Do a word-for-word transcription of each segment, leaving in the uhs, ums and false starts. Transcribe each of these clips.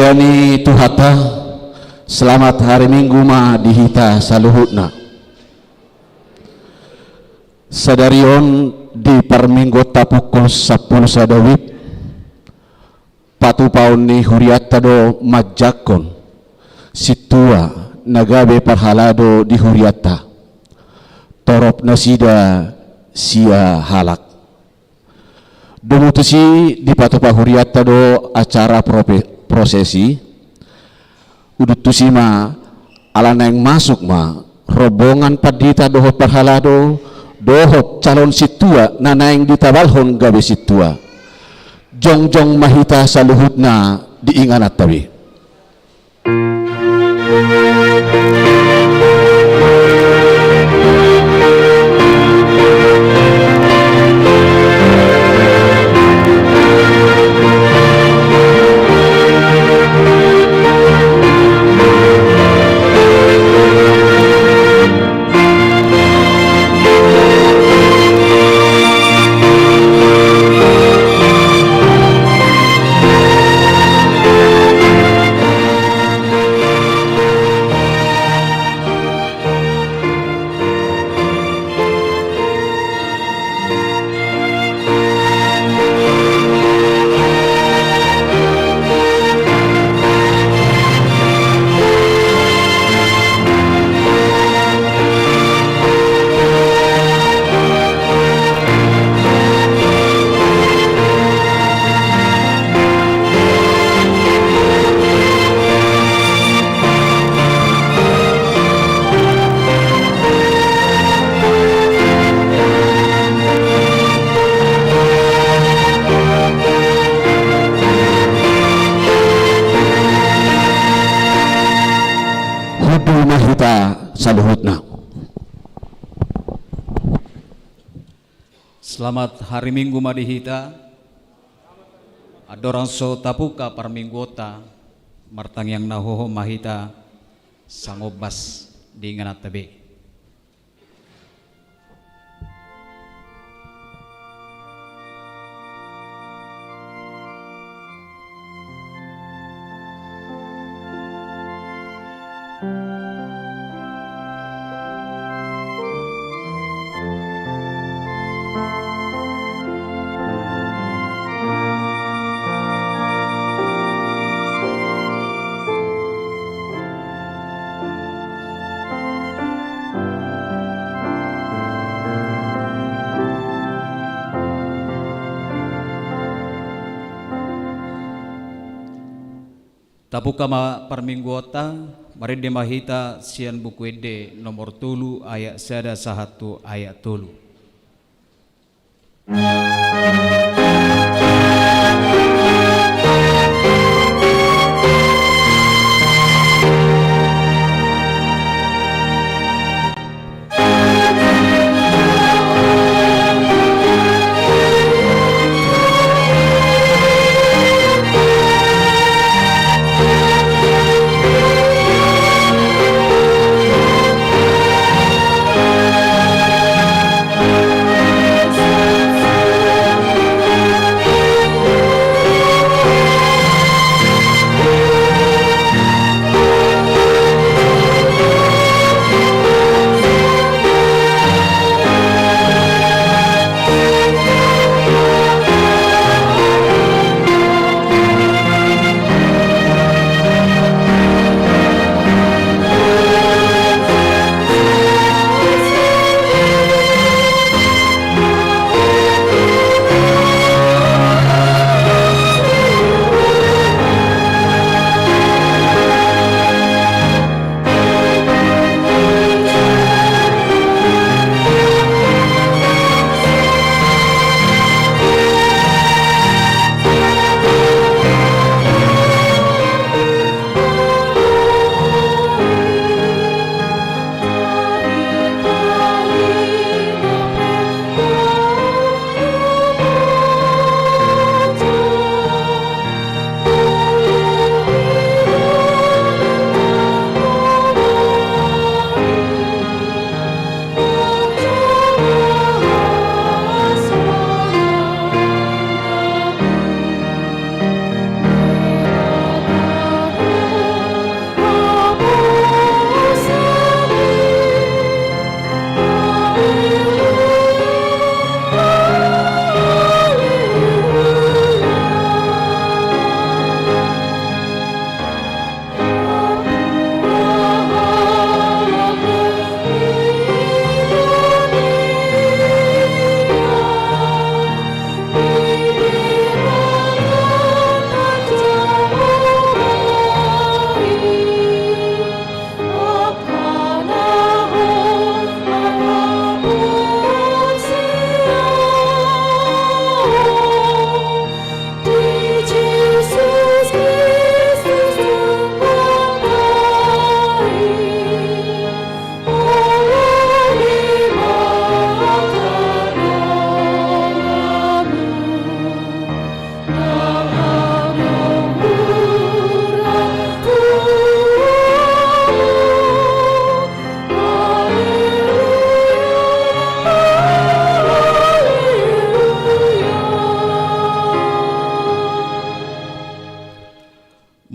Ni Tuhanta, selamat hari Minggu ma di hita saluhutna. Sadari on di parmingguonta pukul sampulu sada wib, patupaon ni hurianta do manjangkon sintua na gabe parhalado di hurianta, torop nasida sia halak. Domu tusi dipatupa hurianta do acara prope-, prosesi. Udut tusi ma ala naeng masuk ma rombongan pandita dohot parhalado, dohot calon sintua na naeng ditabalhon gabe sintua. Jongjong ma hita saluhutna di ingananta be. Hundul ma hita saluhutna. Selamat hari Minggu ma di hita. Andorang so tabuka parmingguonta, martangiang na hohom ma hita sangombas di ingananta be. Tabuka ma parmingguonta, marende ma hita sian Buku Ende nomor tolu, ayat sada sahat tu ayat tolu.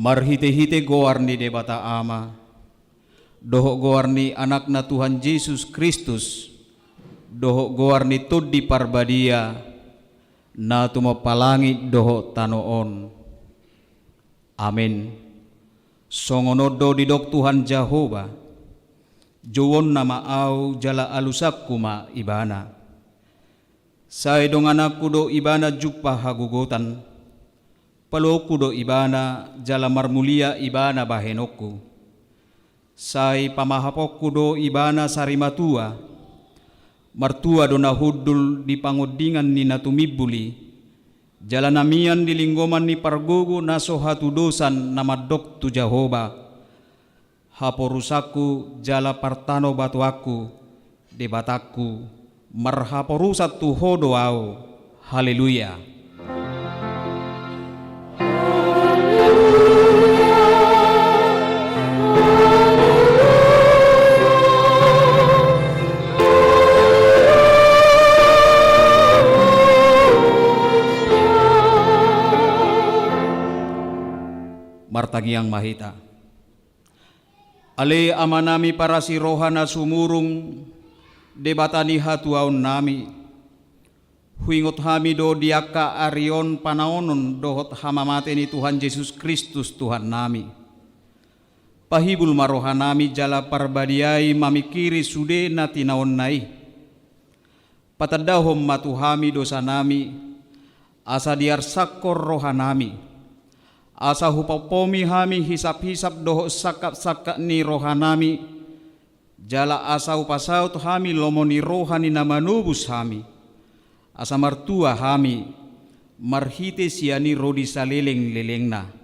Marhitehite goar ni Debata Ama, dohot goar ni Anakna Tuhan Jesus Kristus, dohot goar ni Tondi Parbadia, na tumompa langit dohot tano on. Amen. Songon on do didok Tuhan Jahowa: Jouonna ma Ahu jala alusanku ma Ibana. Sai dongananku do Ibana jumpang hagogotan, paluonku do Ibana jala marmulia Ibana bahenonku. Sai pamahaponku do Ibana sarimatua, martua do na hundul di pangondingan ni na tumimbul i, jala na mian di linggoman ni pargogo na so hatudosan na mandok tu Jahowa. Haporusanku jala partanobatoanku, Debatangku, marhaporusan tu Ho do ahu. Haleluya. Martangiang ma hita. Ale Amanami parasi roha na sumurung, Debata ni hatuaonnami, huingot hami do di angka ari on panaonon dohot hamamate ni Tuhan Jesus Kristus Tuhannami. Pahibul ma rohanami jala parbadiai mamingkiri sude na tinaonna i. Patandahon ma tu hami dosanami, asa diarsakkon rohanami, asa hupompomi hami hisaphisap dohot sangkapsangkap ni rohanami, jala asa hupasaut hami lomo ni roha ni na manobus hami, asa martua hami marhite sian i ro di salelenglelengna.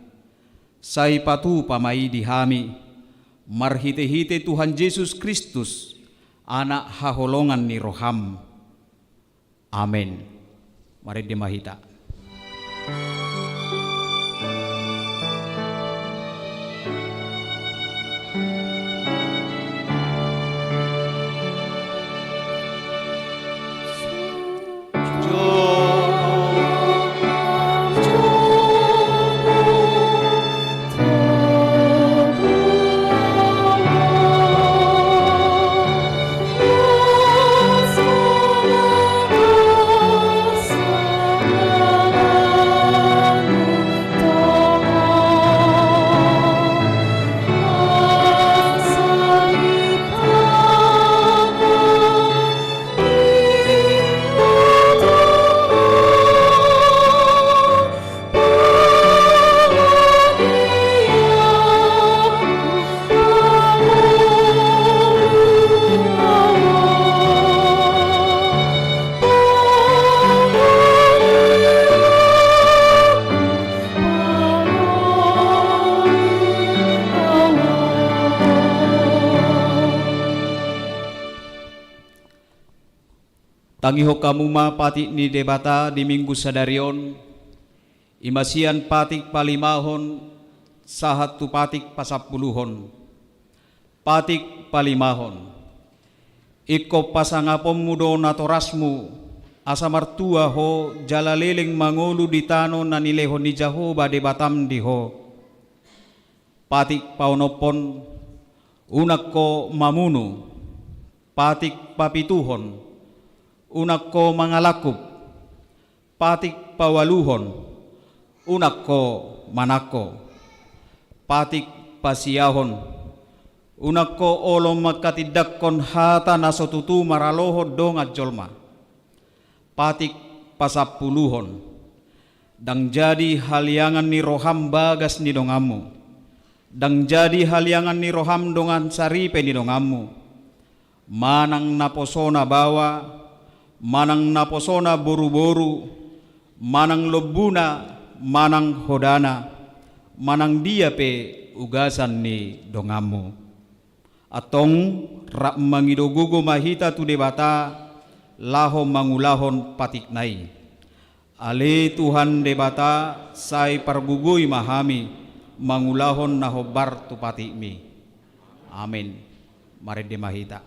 Sai patupa ma i di hami, marhitehite Tuhan Jesus Kristus, Anak haholongan ni roham. Amen. Marende ma hita. Tangihon hamu ma patik ni Debata di Minggu sadari on, i ma sian patik palimahon sahat tu patik pasampuluhon. Patik palimahon. Ingkon pasangaponmu do natorasmu, asa martua ho jala leleng mangolu di tano na nilehon ni Jahowa Debatam di ho. Patik paonomhon, unang ho mamunu. Patik papituhon, unang ho mangalangkup. Patik paualuhon, unang ho manangko. Patik pasiahon, unang ho olo manghatindanghon hata na so tutu maralohon dongan jolma. Patik pasampuluhon, ndang jadi haliangan ni roham bagas ni donganmu, ndang jadi haliangan ni roham dongan saripe ni donganmu, manang naposona baoa, manang naposona boruboru, manang lombuna, manang hodana, manang dia pe ugasan ni donganmu. Antong rap mangido gogo ma hita tu Debata laho mangulahon patikna i. Ale Tuhan Debata, sai pargogoi ma hami mangulahon na hombar tu patikmi. Amen. Marende ma hita.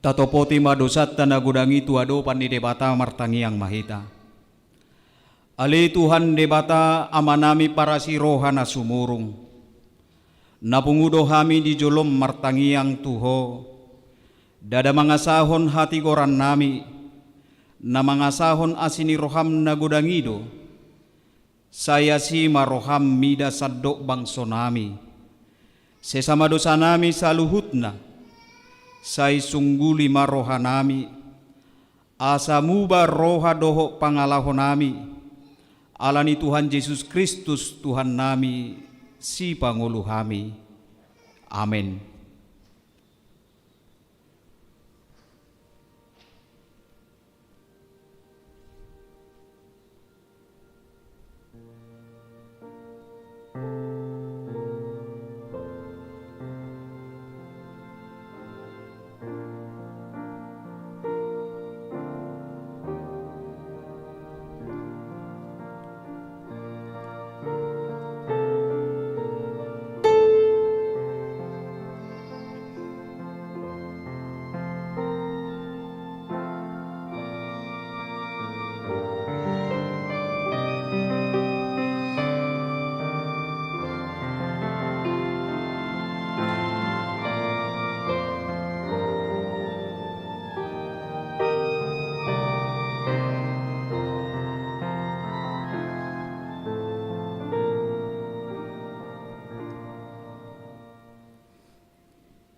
Tatopoti ma dosanta na godang i tu adopan ni Debata. Martangiang ma hita. Ale Tuhan Debata, Amanami parasi roha na sumurung, na pungu do hami di jolom martangiang tu Ho, ndada mangasahon hatigorannami, na mangasahon asi ni roham na godang i do. Sai asi ma roham mida sandok bangsonami. Sesa ma dosanami saluhutna. Sai sungguli ma rohanami, asa muba roha dohot pangalahonami, ala ni Tuhan Jesus Kristus Tuhannami, Sipangolu hami. Amen.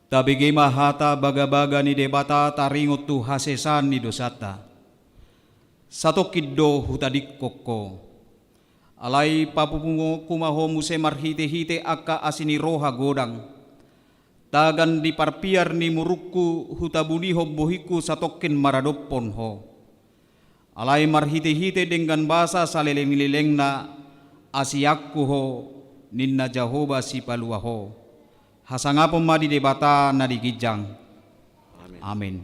Tabege ma hata bagabaga ni Debata taringot tu hasesaan ni dosanta. Satongkin do hutadingkon Ho. Alai papunguonku ma Ho muse marhitehite angka asi ni roha godang. Tagan di parpiar ni murungku hutabunihon bohingku satongkin maradophon Ho. Alai marhitehite denggan basa salelenglelengna, asianku Ho, ninna Jahowa Sipalua Ho. Hasangapon ma di Debata na di ginjang. Amen. Amen.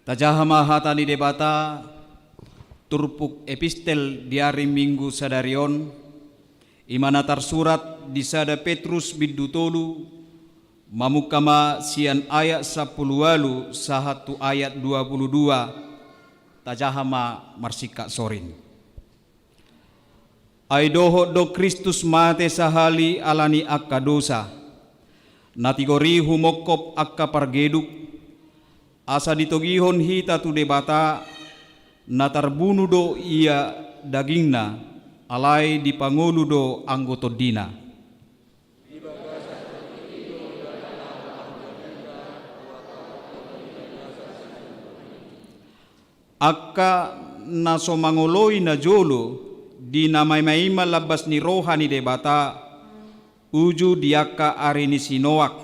Tajaha ma hata ni Debata, turpuk epistel di ari Minggu sadari on, i ma na tarsurat di sada Petrus bindu tolu, mamungka ma sian ayat sampulu ualu sahat tu ayat dua pulu dua, tajaha ma marsingkat soring. Ai dohot do Kristus mate sahali ala ni angka dosa, na tigor i humongkop angka pargeduk, asa ditogihon hita tu Debata, na tarbunu do ia dagingna, alai dipangolu do anggo tondina. Angka na so mangoloi najolo di na maimaima lambas ni roha ni Debata, uju di angka ari ni si Noak,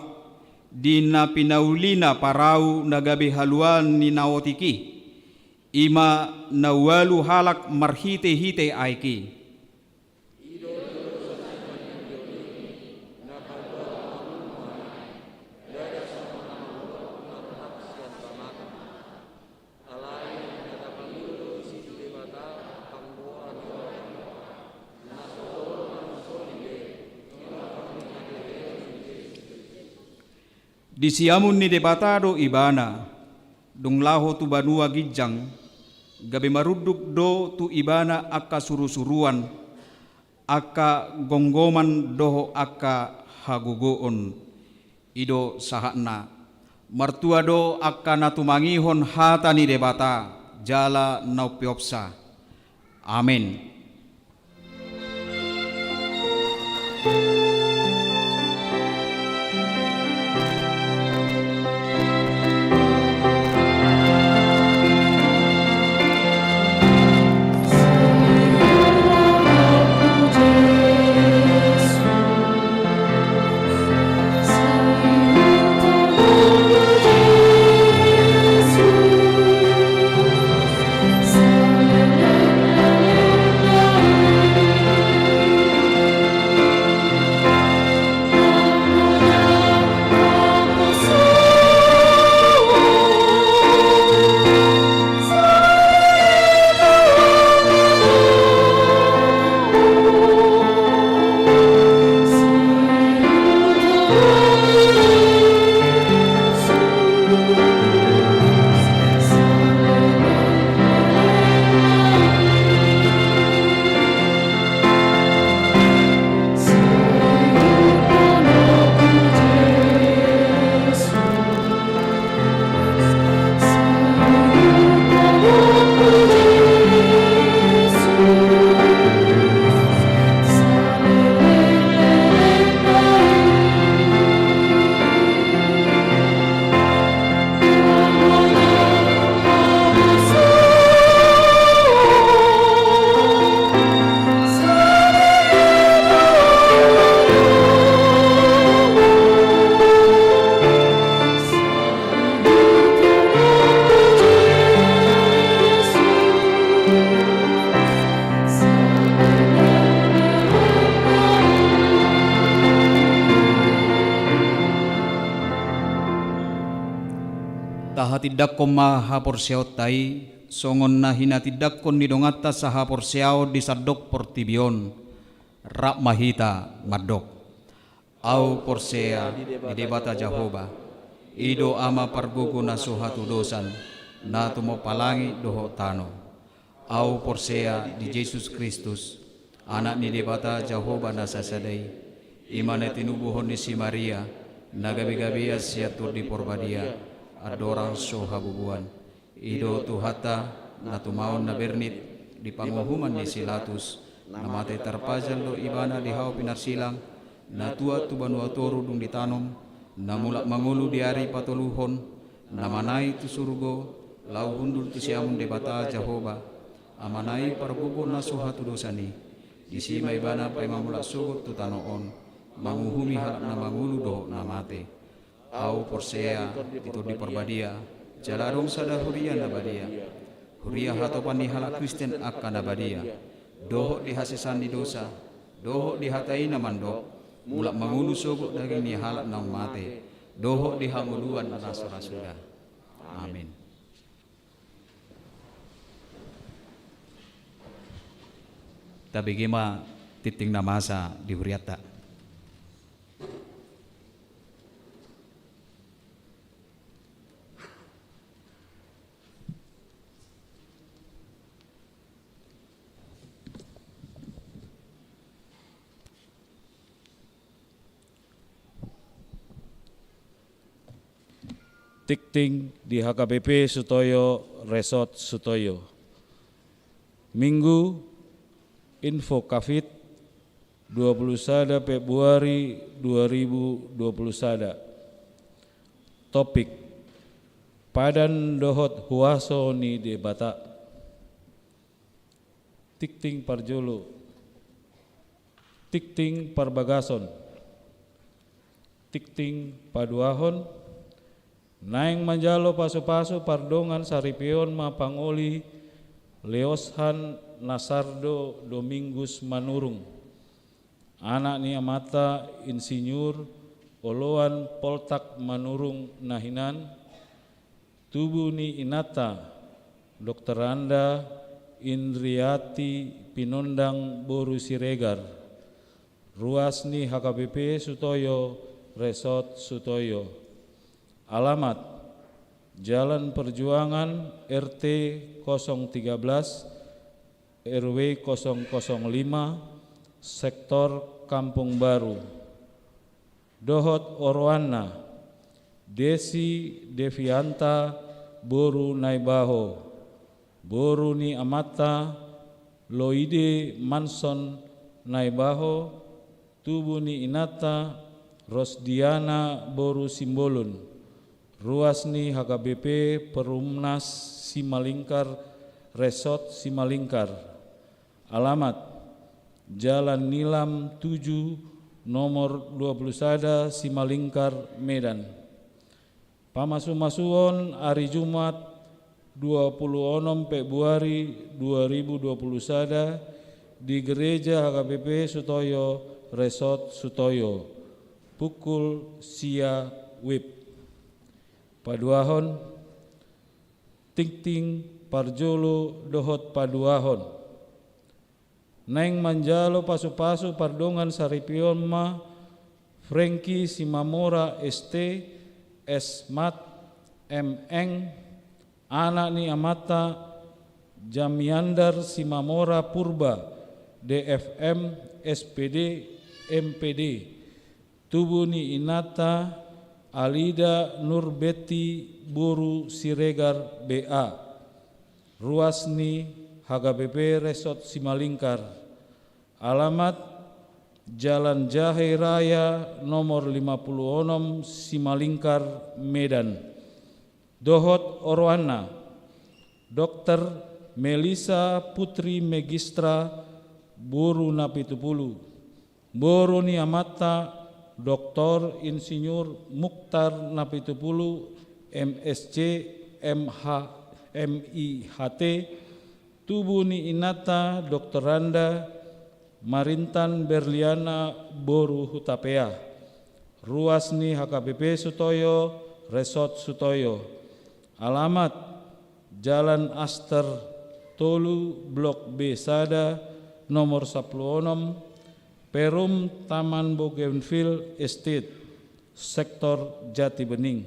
di na pinaulina parau na gabe haluaon ni na otik i, i ma na ualu halak marhitehite aek i. Di siamun ni Debata do Ibana, dung laho tu banua ginjang, gabe marunduk do tu Ibana angka surusuruan, angka gomgoman dohot angka hagogoon. I do sahatna. Martua do angka na tumangihon hata ni Debata jala na umpeopsa. Amen. Hatindangkon ma haporseaonta i, songon na hinatindangkon ni donganta sahaporseaon di sandok portibi on, rap ma hita mandok. Ahu porsea di Debata Jahowa, i do Ama pargogo na so hatudosan, na tumompa langit dohot tano. Ahu porsea di Jesus Kristus, Anak ni Debata Jahowa na sasada i, i ma na tinubuhon ni si Maria, na gabegabean sian Tondi Porbadia, andorang so habubuan. I do Tuhanta, na tumaon na bernit di panguhuman ni si Latus, na mate tarpajal do Ibana di hau pinarsilang, na tuat tu banua toru dung ditanom, na mulak mangolu di ari patoluhon, na manaek tu surgo, laho hundul tu siamun Debata Jahowa, Amana i pargogo na so hatudosan i. Disi ma Ibana paima mulak sogot tu tano on, manguhumi halak na mangolu dohot na mate. Ahu porsea di Tondi Parbadia, jala adong sada huria na badia, huria hatopan ni halak Kristen angka na badia, dohot di hasesaan ni dosa, dohot di hata i na mandok, mulak mangolu sogot daging ni halak naung mate, dohot di hangoluan na so ra suda. Amin. Tabege ma tingting na masa di hurianta. Tingting di H K B P Sutoyo, Resort Sutoyo. Minggu, Info Covid, dua puluh sada Februari dua ribu dua puluh sada. Topik: Padan dohot huaso ni Debata. Tingting parjolo. Tingting parbagason. Tingting paduahon. Naeng manjalo pasupasu pardongan saripeon ma pangoli leoshan na sardou Domingus Manurung, anak ni amanta Insinyur Oloan Poltak Manurung na hinan, tubu ni inanta Doktoranda Indriati Pinondang boru Siregar, ruas ni H K B P Sutoyo, Resort Sutoyo. Alamat: Jalan Perjuangan, R T kosong tiga belas, R W kosong kosong lima, Sektor Kampung Baru. Dohot oroanna: Desi Devianta boru Naibaho, boru ni amanta Loide Manson Naibaho, tubu ni inanta Rosdiana boru Simbolon, ruas ni H K B P Perumnas Simalingkar, Resort Simalingkar. Alamat: Jalan Nilam tujuh, nomor dua puluh sada, Simalingkar, Medan. Pamasumasuon ari Jumat, dua puluh onom Februari dua ribu dua puluh sada, di Gereja H K B P Sutoyo, Resort Sutoyo, pukul sia W I B. Paduahon, tingting parjolo dohot paduahon. Naeng manjalo pasupasu pardongan saripeon ma Franky Simamora, S T, S Mat, M Eng, anak ni amanta Jamiandar Simamora Purba, D F M, S P D, M P D, tubu ni inanta Alida Nurbeti boru Siregar, B A, ruas ni H K B P Resort Simalingkar. Alamat: Jalan Jahe Raya nomor lima puluh onom, Simalingkar, Medan. Dohot oroanna: Dokter Melisa Putri Megistra boru Napitupulu, boru ni amanta Doktor Insinyur Mukhtar Napitupulu, M S C, M H, M I H T, tubu ni inanta Doktoranda Marintan Berliana boru Hutapea, ruas ni H K B P Sutoyo, Resort Sutoyo. Alamat: Jalan Aster tolu, Blok B sada, nomor sampulu onom, Perum Taman Bougainville Estate, Sektor Jatibening.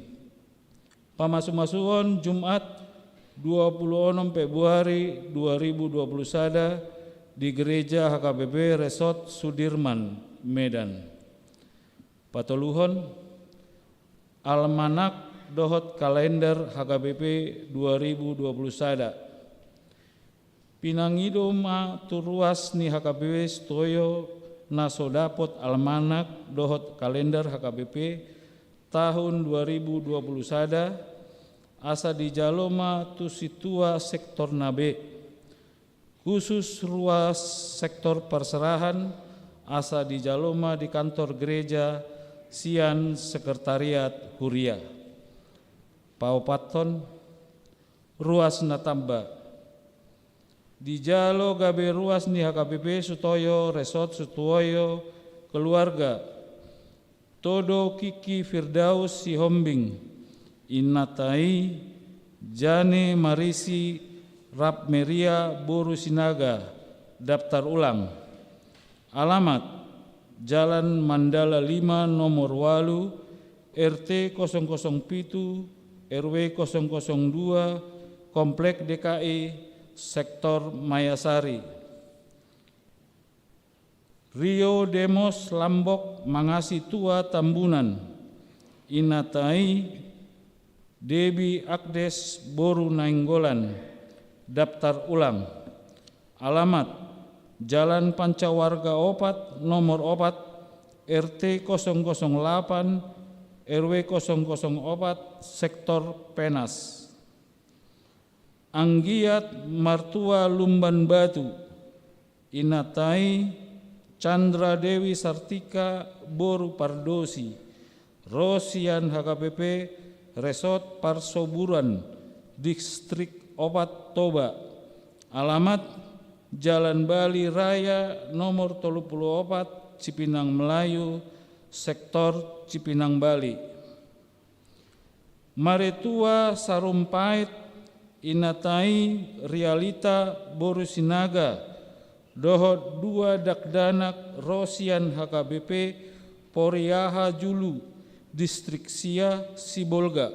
Pamasumasuon: Jumat, dua puluh enam Februari dua ribu dua puluh sada, di Gereja H K B P Resort Sudirman, Medan. Patoluhon: Almanak dohot kalender H K B P dua ribu dua puluh sada. Pinangido ma tu ruas ni H K B P Sutoyo na so dapot almanak dohot kalender H K B P tahun dua ribu dua puluh sada, asa dijalo ma tu sintua sektorna be, khusus ruas sektor parserahan, asa dijalo ma di kantor gereja sian sekretariat huria. Paopathon: Ruas na tamba. Dijalo gabe ruas ni H K B P Sutoyo Resort Sutoyo keluarga Todo Kiki Firdaus Sihombing, inanta i Jane Marisi Rapmeria boru Sinaga, daftar ulang. Alamat: Jalan Mandala lima nomor walu, R T kosong kosong pitu, R W kosong kosong dua, Komplek D K I, Sektor Mayasari. Rio Demos Lambok Mangasi Tua Tambunan, inanta i Debi Agdes boru Nainggolan, daftar ulang. Alamat: Jalan Pancawarga opat nomor opat, R T kosong kosong lapan, R W kosong kosong opat, Sektor Penas. Anggiat Martua Lumban Batu, inanta i Chandra Dewi Sartika boru Pardosi, ro sian H K B P Resort Parsoburan, Distrik Opat Toba. Alamat: Jalan Bali Raya nomor tolu puluh opat, Cipinang Melayu, Sektor Cipinang Bali. Maretua Sarumpait, inanta i Realita boru Sinaga, dohot dua dakdanak ro sian H K B P Poriaha Julu, Distrik Sia, Sibolga.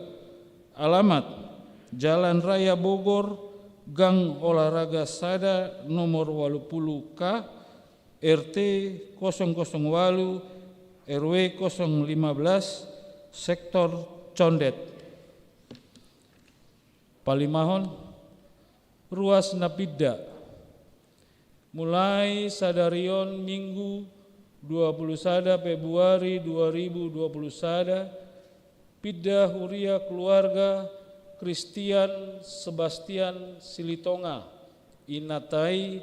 Alamat: Jalan Raya Bogor, Gang Olahraga sada nomor walu puluh K, R T kosong kosong walu, R W kosong lima belas, Sektor Condet. Palimahon: Ruas na pinda. Mulai sadari on Minggu dua puluh sada Februari dua ribu dua puluh sada, pinda huria keluarga Christian Sebastian Silitonga, inanta i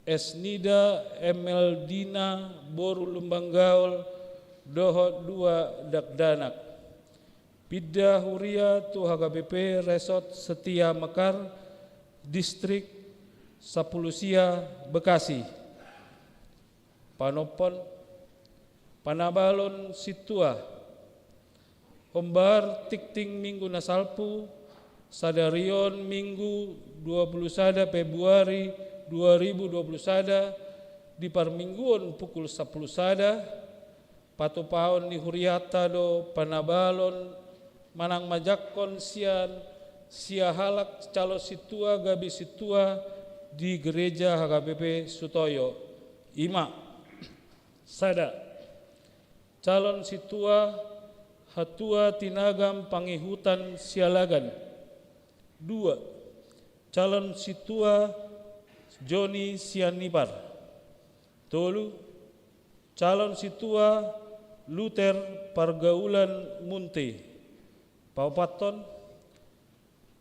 Esnida Emeldina boru Lumban Gaol, dohot dua dakdanak. Pinda huria tu H K B P Resort Setia Mekar, Distrik Sapulusia, Bekasi. Panompon: Panabalon Sintua. Hombar tingting Minggu na salpu, sadari on Minggu dua puluh sada Februari dua ribu dua puluh sada, di parmingguon pukul sampulu sada, patupaon ni hurianta do panabalon manang manjangkon sian sia halak calon sintua gabe sintua di Gereja H K B P Sutoyo. I ma: Sada, calon sintua Hatua Tinagam Pangihutan Sialagan. Dua, calon sintua Joni Sianipar. Tolu, calon sintua Luther Pargaulan Munte. Paopathon,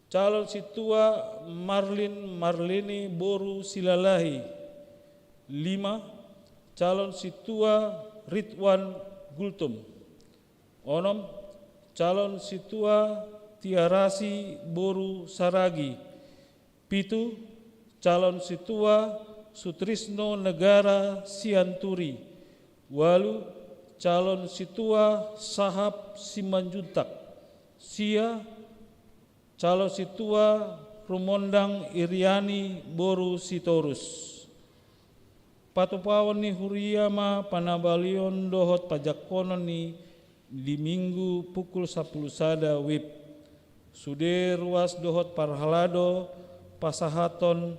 calon sintua Marlin Marlini boru Silalahi. Lima, calon sintua Ridwan Gultom. Onom, calon sintua Tiarasi boru Saragi. Pitu, calon sintua Sutrisno Negara Sianturi. Walu, calon sintua Sahap Simanjuntak. Sia, Calo sintua rumondang Iriani boru Sitorus. Patupaon ni huria ma panabalion dohot pajangkonon ni di Minggu pukul sampulu sada wib. Sude ruas dohot parhalado pasahathon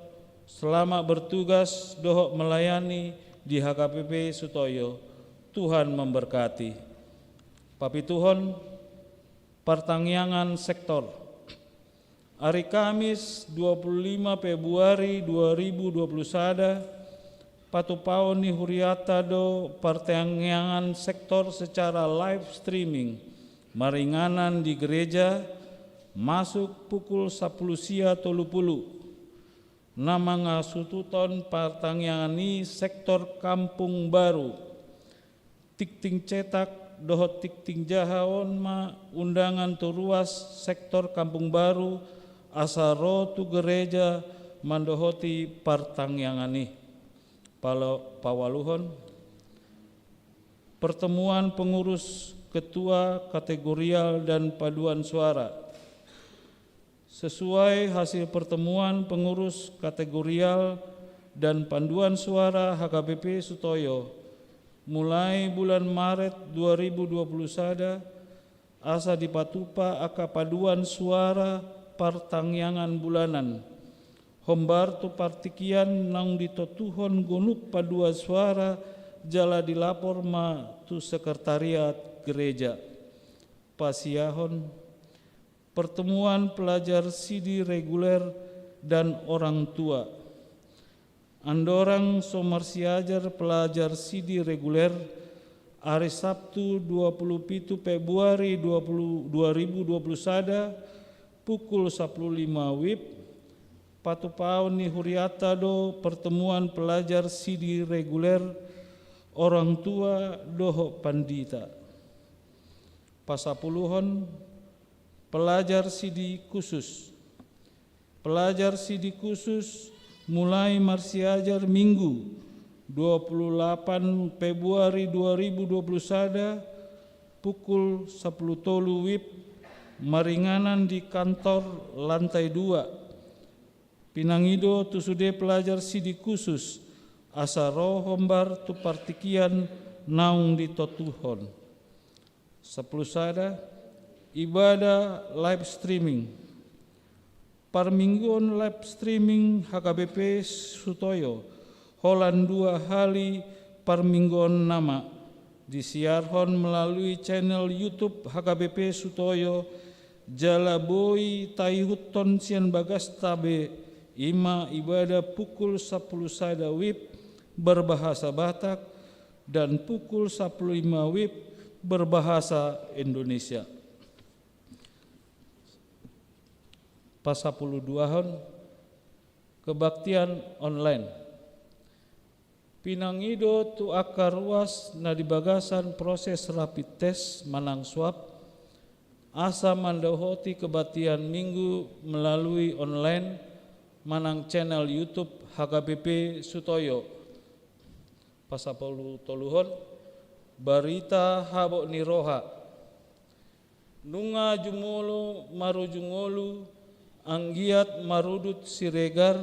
selamat bertugas dohot melayani di H K B P Sutoyo. Tuhan memberkati. Papituhon, partangiangan sektor. Ari Kamis dua puluh lima Februari dua ribu dua puluh sada, patupaon ni huriata do partangiangan sektor secara live streaming maringanan di gereja, masuk pukul sampulu sia tolu pulu. Na mangasututhon partangiangan i sektor Kampung Baru. Tingting cetak dohot tingting jaha on ma undangan tu ruas sektor Kampung Baru asa ro tu gereja mandohoti partangiangan i. Palo-, paualuhon, pertemuan pengurus ketua kategorial dan paduan suara. Sesuai hasil pertemuan pengurus kategorial dan panduan suara H K B P Sutoyo, mulai bulan Maret dua ribu dua puluh sada, asa dipatupa angka paduan suara partangiangan bulanan. Hombar tu partingkian naung ditontuhon gonup paduan suara jala dilapor ma tu sekretariat gereja. Pasiahon, pertemuan pelajar sidi reguler dan orang tua. Andorang so marsiajar pelajar sidi reguler, ari Sabtu dua puluh pitu Februari dua puluh, dua ribu dua puluh sada, pukul sampulu lima wib, patupaon ni huriata do pertemuan pelajar sidi reguler, orang tua dohot pandita. Pasapuluhon, pelajar sidi khusus. Pelajar sidi khusus mulai marsiajar Minggu dua puluh lapan Februari dua ribu dua puluh sada pukul sampulu tolu wib maringanan di kantor lantai dua. Pinangido tu sude pelajar sidi khusus asa ro hombar tu partingkian naung ditontuhon. Sampulu sada, ibadah live streaming. Parmingguon live streaming H K B P Sutoyo, holan dua hali parmingguon nama, disiarhon melalui channel YouTube H K B P Sutoyo, jala boi taihuthon sian bagasta be, i ma ibadah pukul sampulu sada wib berbahasa Batak, dan pukul sampulu lima wib berbahasa Indonesia. Pasampulu duahon, kebaktian online. Pinangido tu angka ruas na di bagasan proses rapid test manang swab, asa mandohoti kebaktian Minggu melalui online manang channel YouTube H K B P Sutoyo. Pasampulu toluhon, barita habot ni roha. Nunga jumolo marujung ngolu, anggiat marudut Siregar,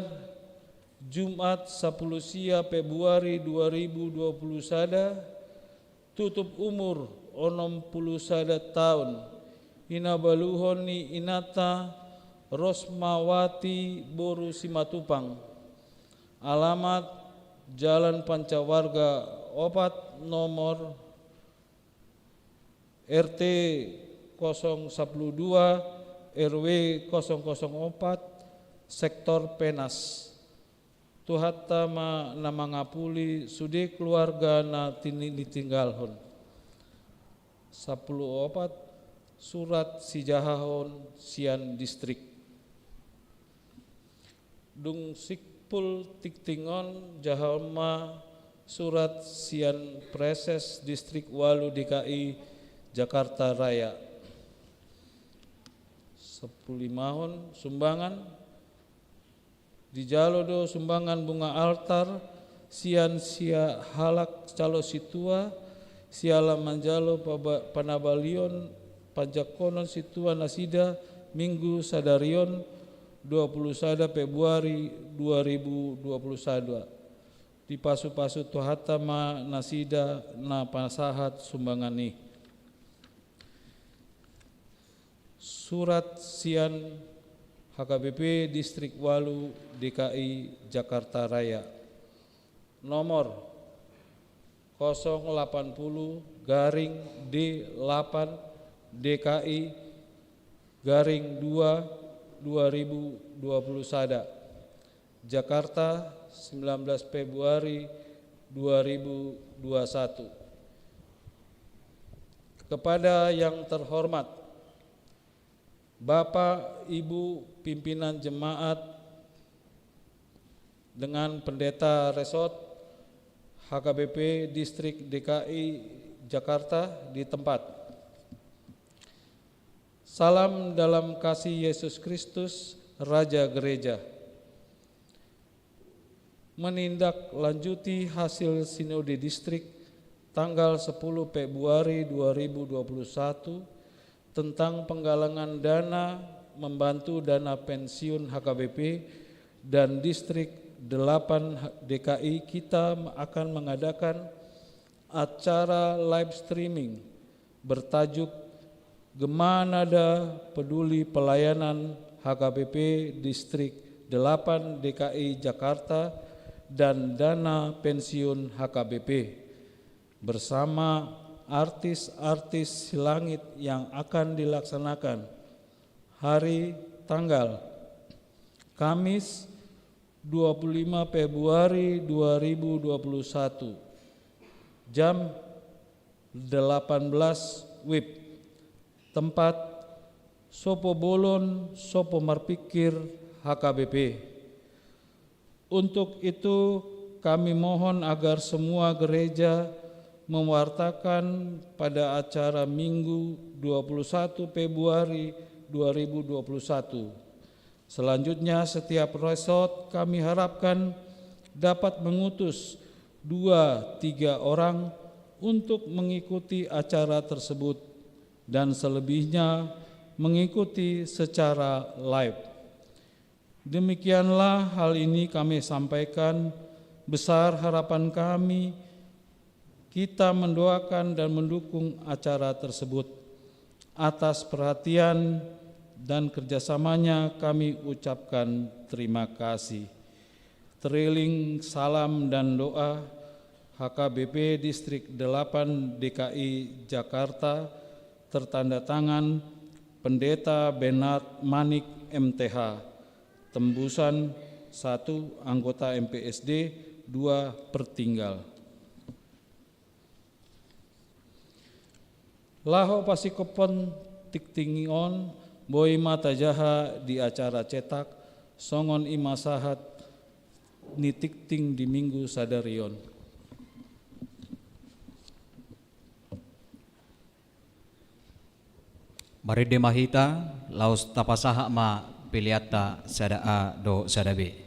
Jumat sampulu sia Februari dua ribu dua puluh sada, tutup umur onom puluh sada taon, hinabaluhon ni inanta Rosmawati boru Simatupang. Alamat Jalan Pancawarga opat, nomor R T kosong sampulu dua, R W kosong kosong opat, sektor Penas. Tuhanta ma na mangapuli sude keluarga na tini-, ditinggalhon. Sampulu opat, surat sijahahon sian distrik. Dung simpul tingting on, jahahon ma surat sian Praeses Distrik Walu D K I Jakarta Raya. Sampulu limahon, sumbangan. Dijalo do sumbangan bunga altar sian sia halak calo sintua, siala manjalo paba-, panabalion panjangkonon sintua nasida Minggu sadari on, dua puluh sada Februari dua ribu dua puluh sada. Dipasupasu Tuhanta ma nasida na pasahat sumbangan i. Surat sian H K B P Distrik Walu D K I Jakarta Raya, nomor kosong delapan puluh garing D delapan D K I garing dua dua ribu dua puluh sada. Jakarta, sembilan belas Februari dua ribu dua satu. Kepada yang terhormat Bapak, Ibu, pimpinan jemaat dengan pendeta resort H K B P Distrik D K I Jakarta di tempat. Salam dalam kasih Yesus Kristus, Raja Gereja. Menindaklanjuti hasil Sinode Distrik tanggal sepuluh Februari dua ribu dua puluh satu tentang penggalangan dana membantu dana pensiun H K B P dan Distrik delapan D K I, kita akan mengadakan acara live streaming bertajuk Gema Nada Peduli Pelayanan H K B P Distrik delapan D K I Jakarta dan Dana Pensiun H K B P bersama artis-artis Silangit yang akan dilaksanakan hari tanggal Kamis dua puluh lima Februari dua ribu dua puluh satu, jam delapan belas W I B. Tempat, Sopo Bolon, Sopo Marpikir, H K B P. Untuk itu, kami mohon agar semua gereja mewartakan pada acara Minggu dua puluh satu Februari dua ribu dua puluh satu. Selanjutnya, setiap resort kami harapkan dapat mengutus dua tiga orang untuk mengikuti acara tersebut, dan selebihnya mengikuti secara live. Demikianlah hal ini kami sampaikan, besar harapan kami, kita mendoakan dan mendukung acara tersebut. Atas perhatian dan kerjasamanya kami ucapkan terima kasih. Teriring salam dan doa, H K B P Distrik delapan D K I Jakarta, tertanda tangan Pendeta Bernard Manik, M T H, Tembusan, satu, anggota M P S D, dua, Pertinggal. Laho pasingkophon tingting on, boi ma tajaha di acara cetak, songon i ma sahat ni tingting di Minggu sadari on. Marende ma hita, laos tapasahat ma peleanta sada A dohot sada B.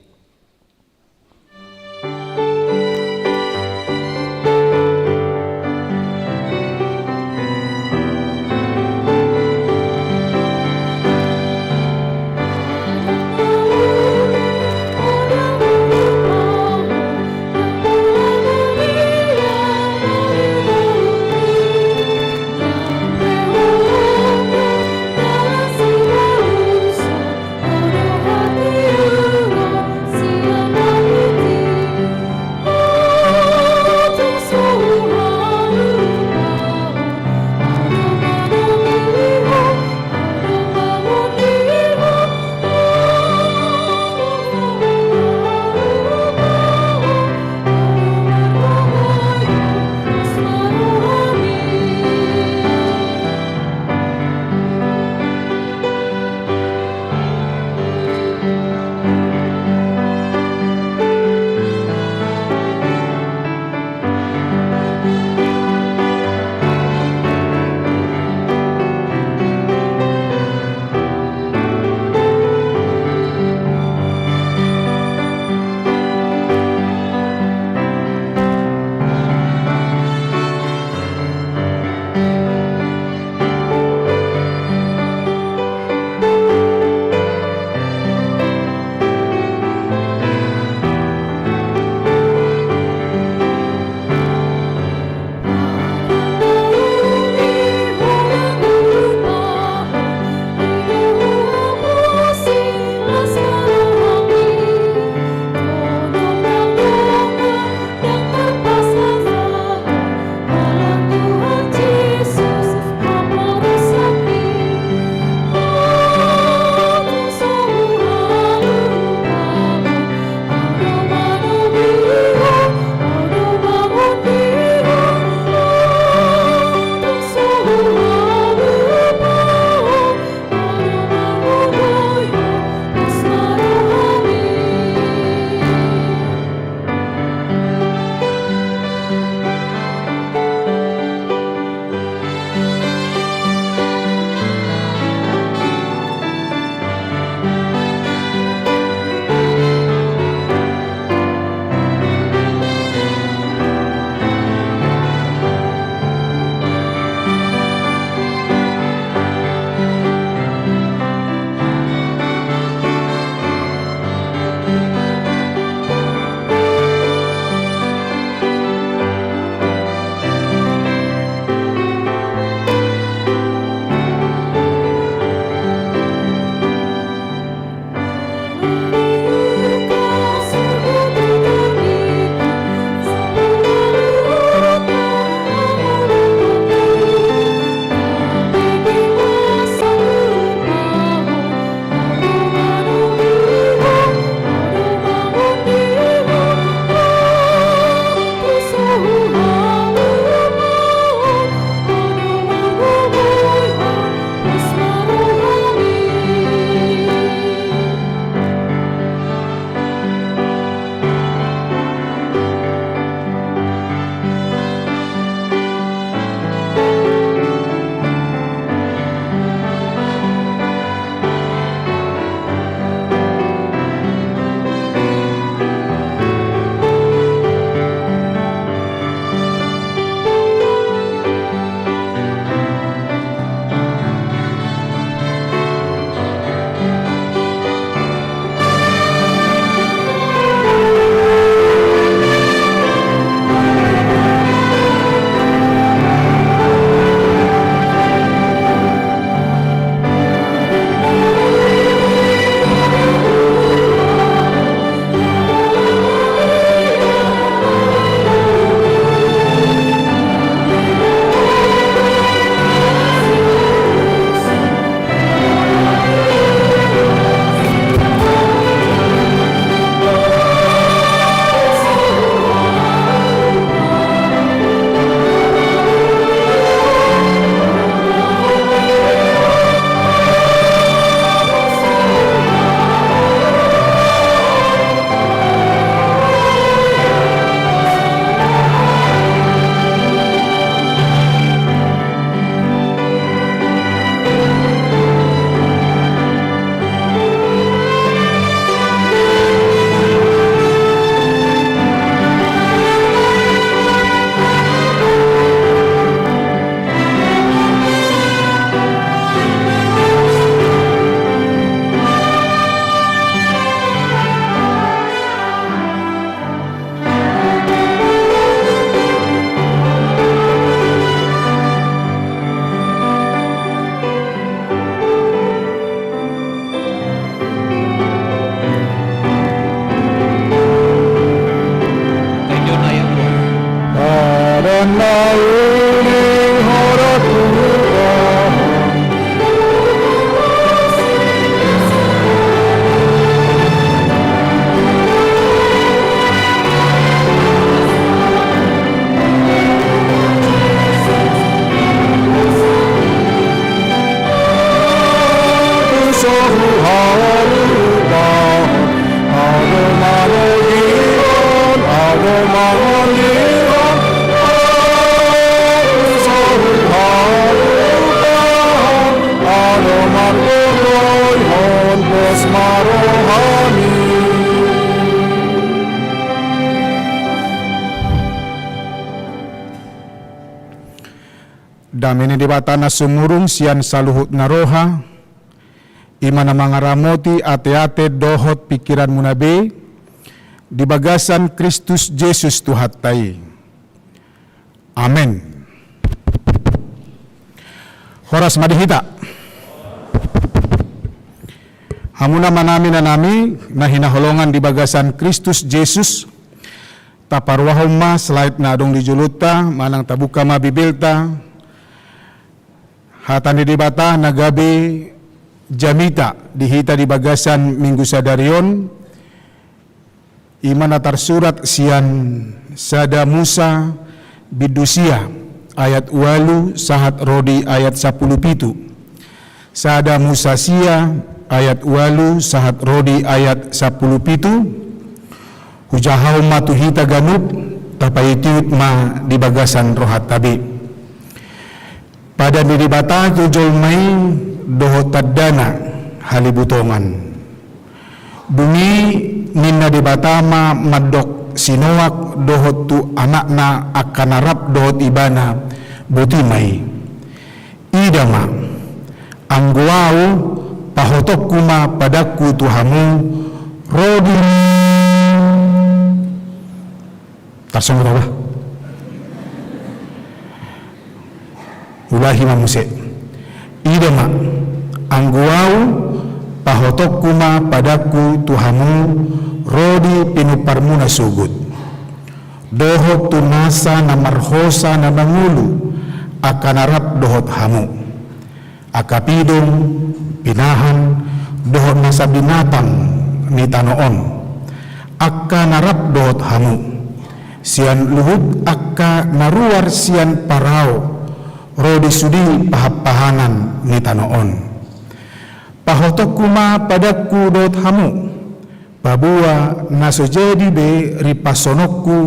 Dame ni Debata na sumurung sian saluhut na roha, i ma na mangaramoti ateate dohot pingkiranmuna be di bagasan Kristus Jesus Tuhanta i. Amen. Horas ma di hita. Hamu na manami na nami na hinaholongan di bagasan Kristus Jesus, taparuahon ma slide na adong di jolonta manang tabuka ma Bibelta. Hata ni Debata na gabe jamita di hita di bagasan Minggu sadari on, i ma na tarsurat sian Sada Musa bindu sia ayat ualu sahat ro di ayat sampulu pitu. Sada Musa sia ayat ualu sahat ro di ayat sampulu pitu. Hujahahon ma tu hita ganup, tapaihutihut ma di bagasan rohanta be. Padan ni Debata tu jolma i dohot tandana halibutongan. Dung i ninna Debata ma mandok si Noak dohot tu anakna angka na rap dohot ibana, boti ma i. Ida ma, anggo ahu, pahotonku ma padanku tu hamu, ro di Tarsongon roha. Ulahi ma muse. Ida ma, anggo ahu, pahotonku ma padanku tu hamu, ro di pinumparmuna sogot. Dohot tu nasa na marhosa na mangolu, angka na rap dohot hamu. Angka pidong, pinahan, dohot nasa binatang ni tano on. Angka na rap dohot hamu. Sian luhut angka na ruar sian parao, ro di sude pahanpahanan ni tano on. Pahotonku ma padanku dohot hamu. Paboa na so jadi be rimpashononku,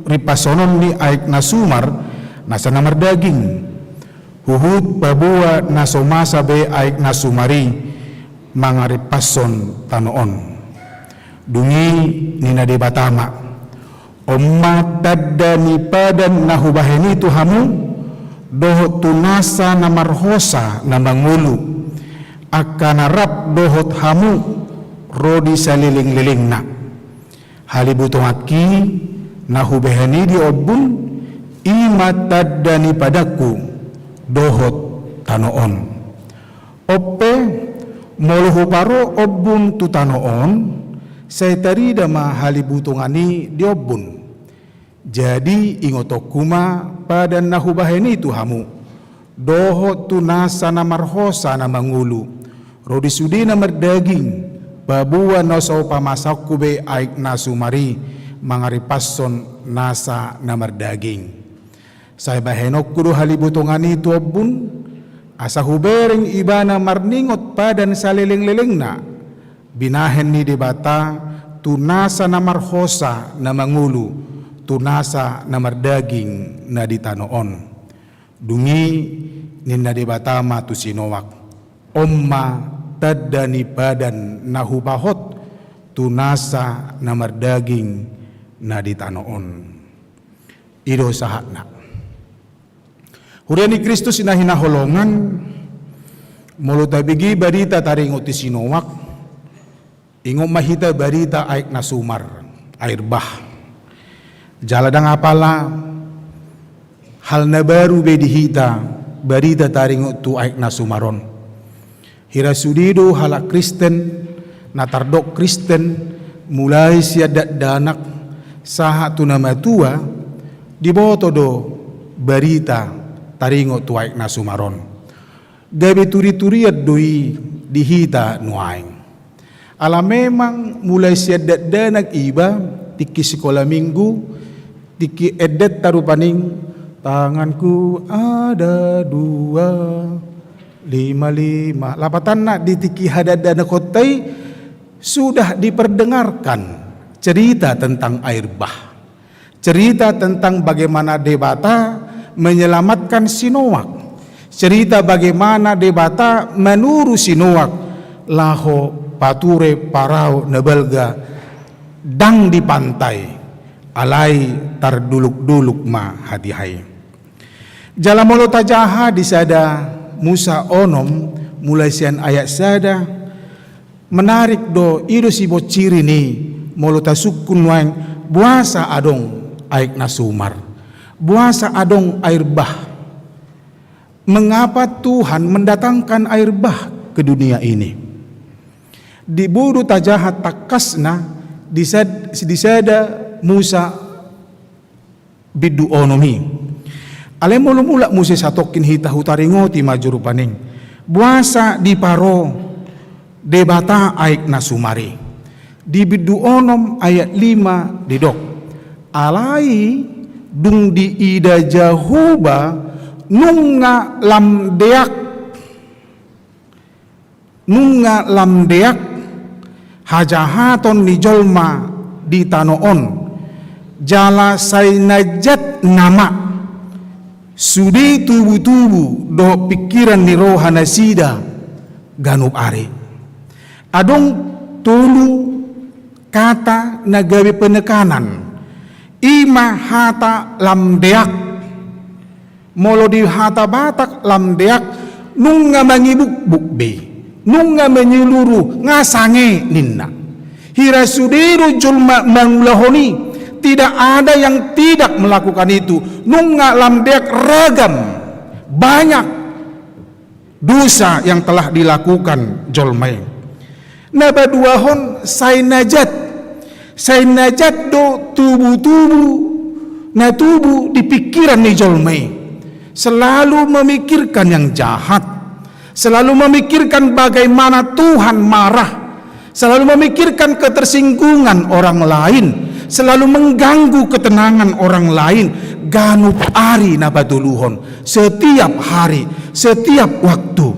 rimpashonon ni aek na sumar, nasa na mardaging. Huhut paboa na so masa be aek na sumar i mangarimphashon tano on. Dung i ninna Debata ma, on ma tanda ni padan na hubahen i tu hamu, dohot tu nasa na marhosa na mangolu, angka na rap dohot hamu ro di salelenglelengna. Halibutonganki na hubahen i di ombun, i ma tanda ni padanku dohot tano on. On pe, molo huparo ombun tu tano on, sai tarida ma halibutongan i di ombun. Jadi ingotonku ma padan na hubahen i tu hamu, dohot tu nasa na marhosa na mangolu, ro di sude na mardaging, paboa na so pamasahonku be aek na sumar i mangarimphashon nasa na mardaging. Sai bahenonku do halibutongan i tu ombun, asa hubereng ibana marningot padan salelenglelengna, binahen ni Debata tu nasa na marhosa na mangolu, tu nasa na mardaging na di tano on. Dung i ninna Debata ma tu si Noak, on ma tanda ni padan na hupahot tu nasa na mardaging na di tano on. I do sahatna. Huria ni Kristus na hinaholongan, molo tabege barita taringot tu si Noak, ingot ma hita barita aek na sumar, air bah. Jala ndang apala hal na baru be di hita barita taringot tu aek na sumar on. Hira sude do halak Kristen, na tardok Kristen, mulai sian dakdanak sahat tu na matua, diboto do barita taringot tu aek na sumar on. Gabe turi-turian do i di hita nuaeng. Ala memang mulai sian dakdanak iba, tingki sikola minggu, tingki endenta rupani, tanganku ada dua, lima, lima. Lapatanna di tingki hadakdanakhonta i sudah diperdengarkan cerita tentang air bah. Cerita tentang bagaimana Debata menyelamatkan si Noak. Cerita bagaimana Debata manuru si Noak laho pature parau na balga ndang di pantai, alai tarduluk-duluk ma hatiha i. Jala molo tajaha di sada Musa onom mulai sian ayat sada, menarik do, i do siboncirin i molo tasungkun nuaeng, boasa adong aek na sumar, boasa adong air bah. Mengapa Tuhan mendatangkan air bah ke dunia ini? Di bodo tajaha tangkasna di sad-, di sada Musa bindu onom i. Alai molo mulak muse satongkin hita, hutaringoti ma jo rupani, boasa diparo Debata aek na sumar i. Di bindu onom ayat lima didok, alai dung diida Jahowa nunga lam deak, nunga lam deak hajahaton ni jolma di tano on, jala sai na jat nama sude tubu-tubu dohot pingkiran ni roha nasida ganup ari. Adong tolu kata na gabe penekanan, i ma hata lam deak. Molo di hata Batak lam deak, nunga mangibukbuk be, nunga menyeluruh, nga sange ninna. Hira sude do jolma mangulahon i, tidak ada yang tidak melakukan itu. Nunga lam deak, ragam, banyak dosa yang telah dilakukan jolma i. Na paduahon, sai na jat. Sai na jat do tubu-tubu na tubu di pingkiran ni jolma i. Selalu memikirkan yang jahat. Selalu memikirkan bagaimana Tuhan marah. Selalu memikirkan ketersinggungan orang lain. Selalu mengganggu ketenangan orang lain. Ganup ari na patoluhon. Setiap hari, setiap waktu.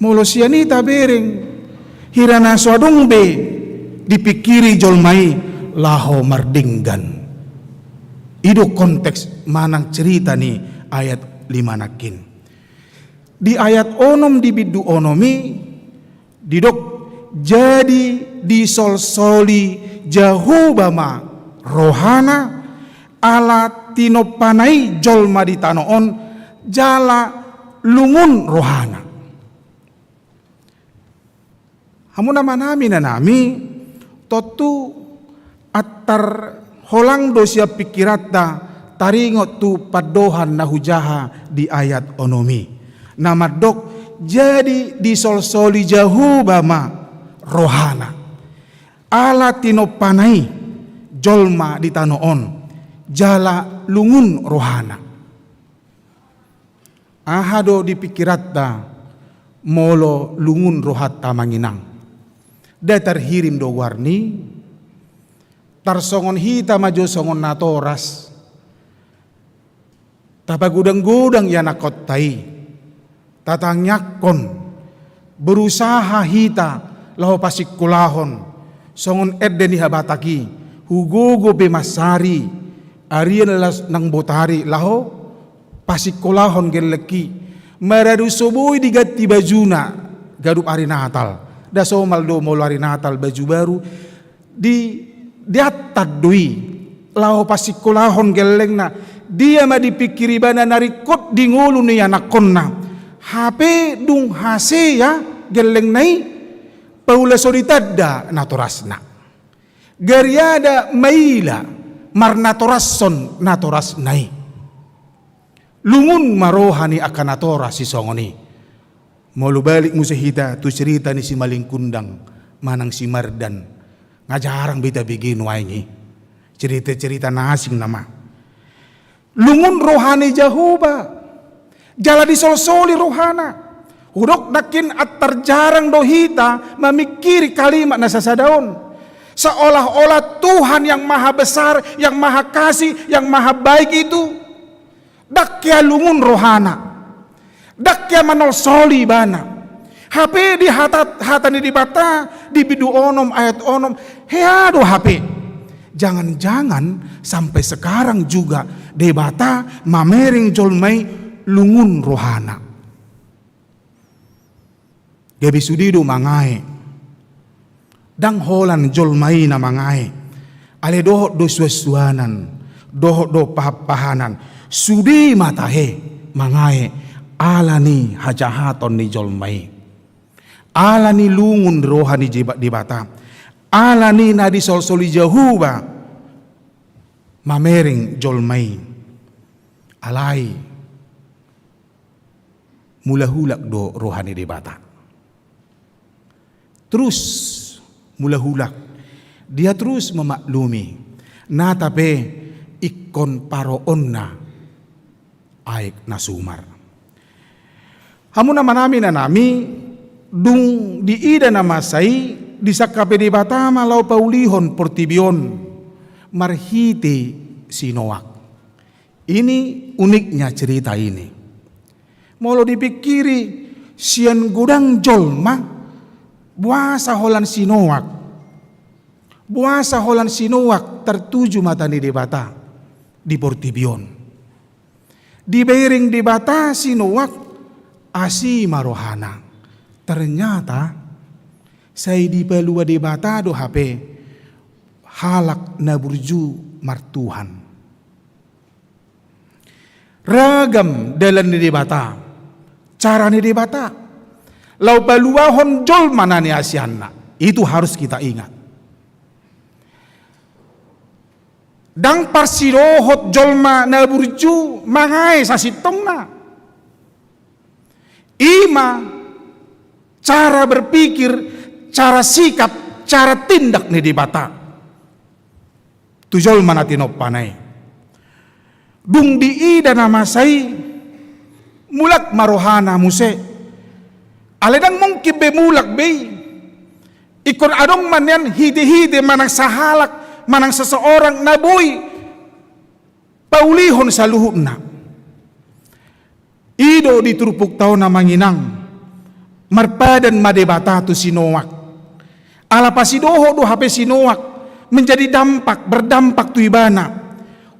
Molo sian i tabereng, hira na so adong be dipingkiri jolma i laho mardenggan. I do konteks manang cerita ni ayat lima nangkin. Di ayat onom di bindu onom i didok, jadi disolsoli Jahowa ma rohana, ala tinompana i jolma di tano on, jala lungun rohana. Hamu na manami na nami, tontu antar holang do sian pingkiranta taringot tu pandohan na hujaha di ayat onom i. Na mandok, jadi disolsoli Jahowa ma rohana. Ala tinompana i jolma di tano on, jala lungun rohana. Aha do di pingkiranta molo lungun rohanta, amang inang? Nda tarhirim do goarni, tarsongon hita ma jo songon natoras. Tapagodang-godang ianakhonta i, tatangiangkon, berusaha hita laho pasingkolahon, songon ende ni habatak i, hugogo pe mansari, arian las nang botari laho pasingkolahon gellengki. Maradu so boi diganti bajuna ganup ari Natal. Nda somal do molo ari Natal baju baru, di, diantar do i laho pasingkolahon gellengna. Dia ma dipingkiri ibana na ringkot di ngolu ni anakhonna. Hape dung hasea gellengna i, paula so ditanda natorasna. Gariada maila marnatorashon natorasna i. Lungun ma roha ni angka natoras sisongon i. Molo balik muse hita tu cerita ni si Malingkundang manang si Mardan, nga jarang be tabege nuaeng i. Cerita-cerita na asing nama. Lungun roha ni Jahowa, jala disolsoli rohana. Hudok nangkin antar jarang do hita mamingkiri kalimat na sasada on. Seolah-olah Tuhan yang maha besar, yang maha kasih, yang maha baik itu ndang hea lungun rohana. Ndang hea manolsoli ibana. Hape di hata, hata ni Debata, di bindu onom ayat onom, hea do hape. Jangan-jangan sampai sekarang juga Debata mamereng jolma i lungun rohana. Gabe sude do mangae. Ndang holan jolma i na mangae. Alai dohot do suansuanan, dohot do pahanpahanan. Sude ma tahe mangae ala ni hajahaton ni jolma i. Ala ni lungun roha ni Jeba-, Debata. Ala ni na disolsoli Jahowa mamereng jolma i. Alai mulahulak do roha ni Debata. Terus mulahulak. Dia terus memaklumi. Nata pe ingkon paroonna aek na sumar. Hamu na manami na nami, dung diida na masa i, disangkapi Debata ma laho paulihon portibi on marhite si Noak. Ini uniknya cerita ini. Molo dipingkiri sian godang jolma, boasa holan si Noak. Boasa holan si Noak tartuju mata ni Debata di portibi on. Dibereng Debata si Noak, asi ma rohana. Ternyata sai dipalua Debata do hape halak na burju martuhan. Ragam dalan ni Debata, cara ni Debata laho paluahon jolma na niasianna. Itu harus kita ingat. Ndang parsidohot jolma na burju mangae sasintongna. I ma cara berpikir, cara sikap, cara tindak ni Debata tu jolma na tinompana i. Dung diida na masa i, mulak ma rohana muse. Alai ndang mungkin be mulak be i. Ingkon adong ma nian hite-hite manang sahalak, manang seseorang na boi paulihon saluhutna. I do di turpukta on, amang inang, marpadan ma Debata tu si Noak. Ala pasidohot do hape si Noak menjadi dampak, berdampak tu ibana.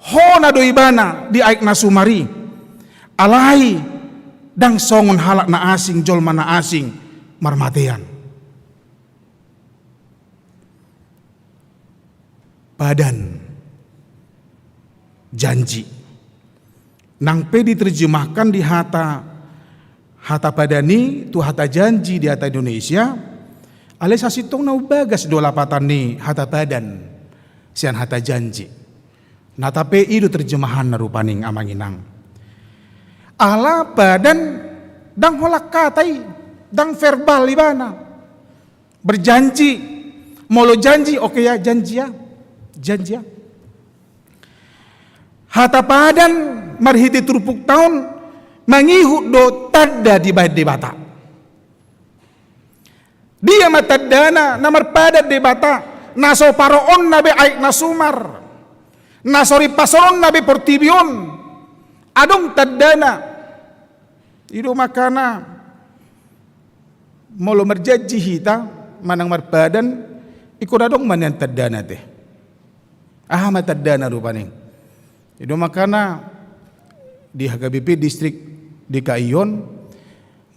Hona do ibana di aek na sumar i. Alai ndang songon halak na asing, jolma na asing marmatean. Padan, janji. Nang pe diterjemahkan di hata, hata padan i tu hata janji di hata Indonesia, alai sasintongna umbagas do lapatan ni hata padan sian hata janji. Nata pe i do terjemahanna rupani, amang inang. Ala padan ndang holan hata i, ndang verbal ibana. Berjanji. Molo janji, oke ya, janji ya. Janji ya. Hata padan marhite turpukta on mangihut do tanda dibahen Debata. Dia ma tandana na marpadan Debata, na so paroonna be aek na sumar, na so rimpasonna be portibi on, adong tandana. I do makana molo marjanji hita manang marpadan, ingkon adong ma nian tandana te. Aha ma tandana rupani? I do makana di H K B P distrik D K I on,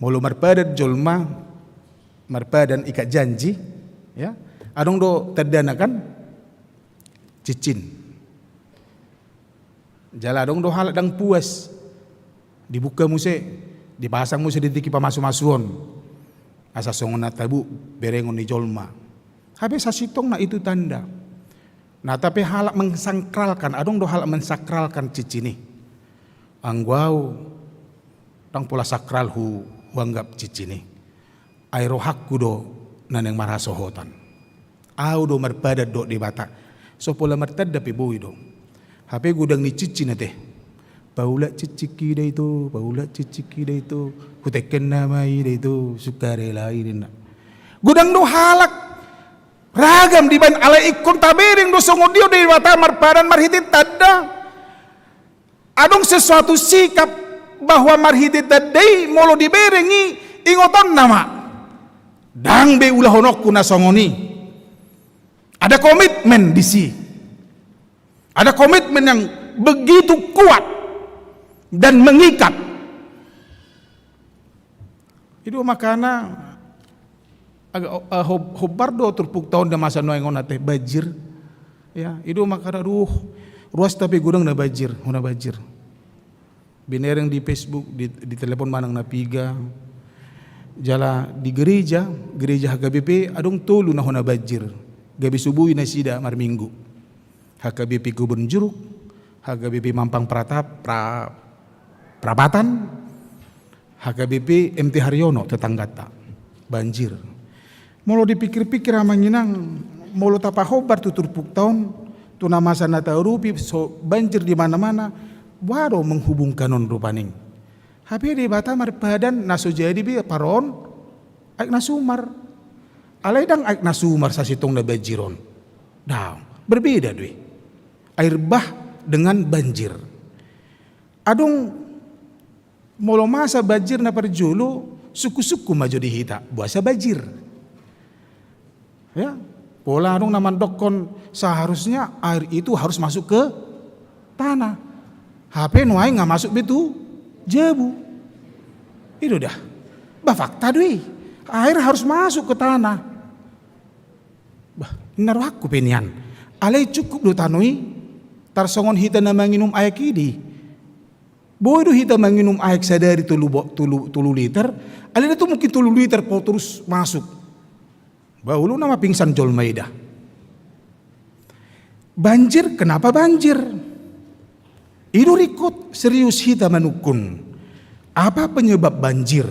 molo marpadan jolma, marpadan ikat janji, ya, adong do tandana kan? Cincin. Jala adong do halak ndang puas. Dibuka muse, dipasang muse di tingki pamasu-masuon. Asa songon na tabo berengon ni jolma. Hape sasintongna itu tanda. Nata pe halak mengsakralkan, adong do halak mensakralkan cincin i. Anggo au, ndang pola sakral hu, huanggap cincin i. Ai rohangku do na naeng marhasohotan. Au do marpadan dohot Debata. So pola martanda pe boi do. Hape godang ni cincin ate. Paulak cicik ida itu, paulak cicik ida itu, hutengken nama ida itu, sukarela i ninna. Godang do halak ragam dibaen, alai ingkon tabereng do songon dia do Debata marpadan marhite tanda. Adong sesuatu sikap bahwa marhite tanda i molo dibereng i, ingotonna ma. Ndang be ulahononku na songon i. Ada komitmen disi. Ada komitmen yang begitu kuat dan mengikat. I do makana agak, eh, hob-, hombar do turpukta on di masa nuaeng on ate, banjir. Ya, i do makana, aduh, ruas tapi godang na banjir, hona banjir. Binereng di Facebook, di, di telepon manang na piga. Jala di gereja, gereja H K B P, adong tolu na hona banjir. Gabe so boi nasida marminggu. H K B P Kebon Jeruk, H K B P Mampang Pratap, Pra-, Prapatan, H K B P M T Haryono, tetanggata. Banjir. Molo dipikir-pikir, amang inang, molo tapahombar tu turpukta on, tu na masa na taurupi, so banjir di mana-mana, boha do menghubungkan on rupani. Hape Debata marpadan na so jadi be paron aek na sumar. Alai ndang aek na sumar sasintongna banjir on. Ndang, berbeda do i. Air bah dengan banjir. Adong molo masa banjir na parjolo, sungkun-sungkun ma jo di hita, boasa banjir. Ya, pola adong na mandokkon seharusnya air itu harus masuk ke tanah. Hape nuaeng nga masuk be tu jabu. I do da. Bah, fakta do i. Air harus masuk ke tanah. Bah, ninna rohangku pe nian. Alai cukup do tano i, tarsongon hita na manginum aek i di. Boi do hita manginum aek sadari tolu bo-, tolu, tolu liter, alai ndang tung mungkin tolu liter pe terus masuk. Bah, uluna ma pingsan jolma i da. Banjir, kenapa banjir? I do ringkot serius hita manungkun. Apa penyebab banjir?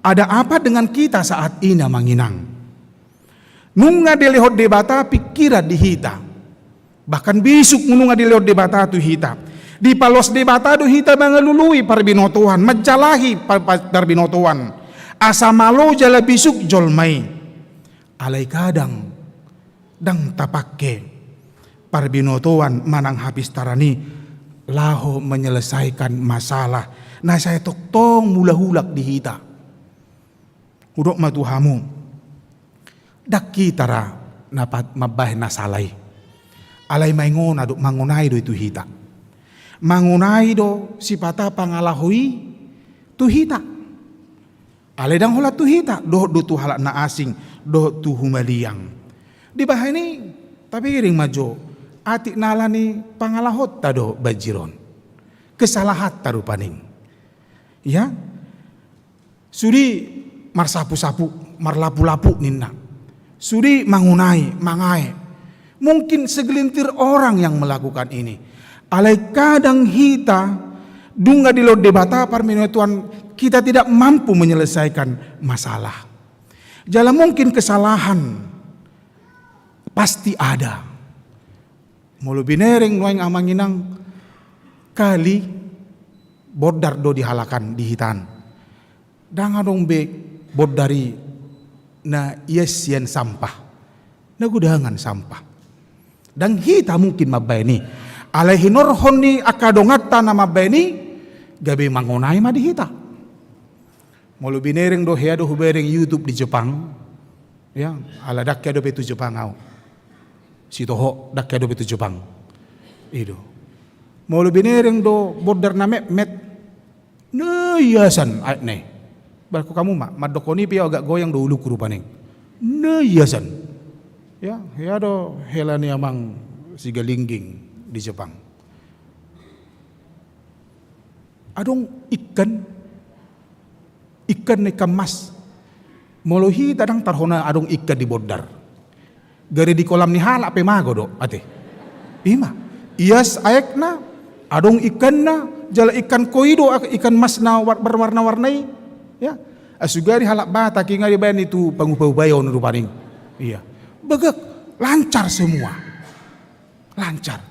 Ada apa dengan kita saat ini, amang inang? Nunga dilehon Debata pingkiran di hita. Bahkan bisuk nunga dilehon Debata tu hita. Dipaloas Debata do hita mangalului parbinotoan, manjalahi pa-, pa-, parbinotoan. Asa malo jala bisuk jolma i. Alai kadang ndang tapangke parbinotoan manang hapistaran i laho menyelesaikan masalah na sai tongtong mulak-ulak di hita. Hudok ma tu hamu, ndang hita ra na pa-, mambahen na sala i. Alai maingona do, mangonai do i tu hita. Mangonai do sipata pangalaho i tu hita. Alai ndang holan tu hita, dohot do tu halak na asing, dohot tu humaliang. Dibahen i, tapiring ma jo, atik na ala ni pangalahonta do banjir on. Kesalahanta rupani. Ya? Sude marsapu-sapu, marlapu-lapu ninna. Sude mangonai, mangae. Mungkin segelintir orang yang melakukan ini. Alai kadang hita, nunga dilehon Debata parbinotoan, kita tidak mampu menyelesaikan masalah. Jala mungkin kesalahan pasti ada. Molo binereng nuaeng, amang inang, kali bondar do di halak an, di hita an. Ndang adong be bondar i na ias sian sampah, na godangan sampah. Ndang hita mungkin mambahen i. Alai hinorhon ni angka donganta na mambahen i, gabe mangonai ma di hita. Molo binereng do, hea do hubereng YouTube di Jepang. Ya, ala ndang hea dope tu Jepang au. Sitohot, ndang hea dope tu Jepang. I do. Molo binereng do bondar na metmet, na iasan aekna i. Berarti hamu ma, mandokkon i pe agak goyang do ulungku rupani. Na iasan. Ya, hea do hela ni amang Sigalingging di Jepang. Adong ikan, ikan na ikan mas. Molo hita ndang tarhona adong ikan di bondar. Gari di kolam ni halak pe mago do, ate. I ma. Ias aekna, adong ikanna, jala ikan koi do, ak-, ikan mas na war-, berwarna-warna i. Ya. Asugari halak Batak i nga dibaen i tu pangupa-upa i on rupani. Iya. Begak, lancar semua. Lancar.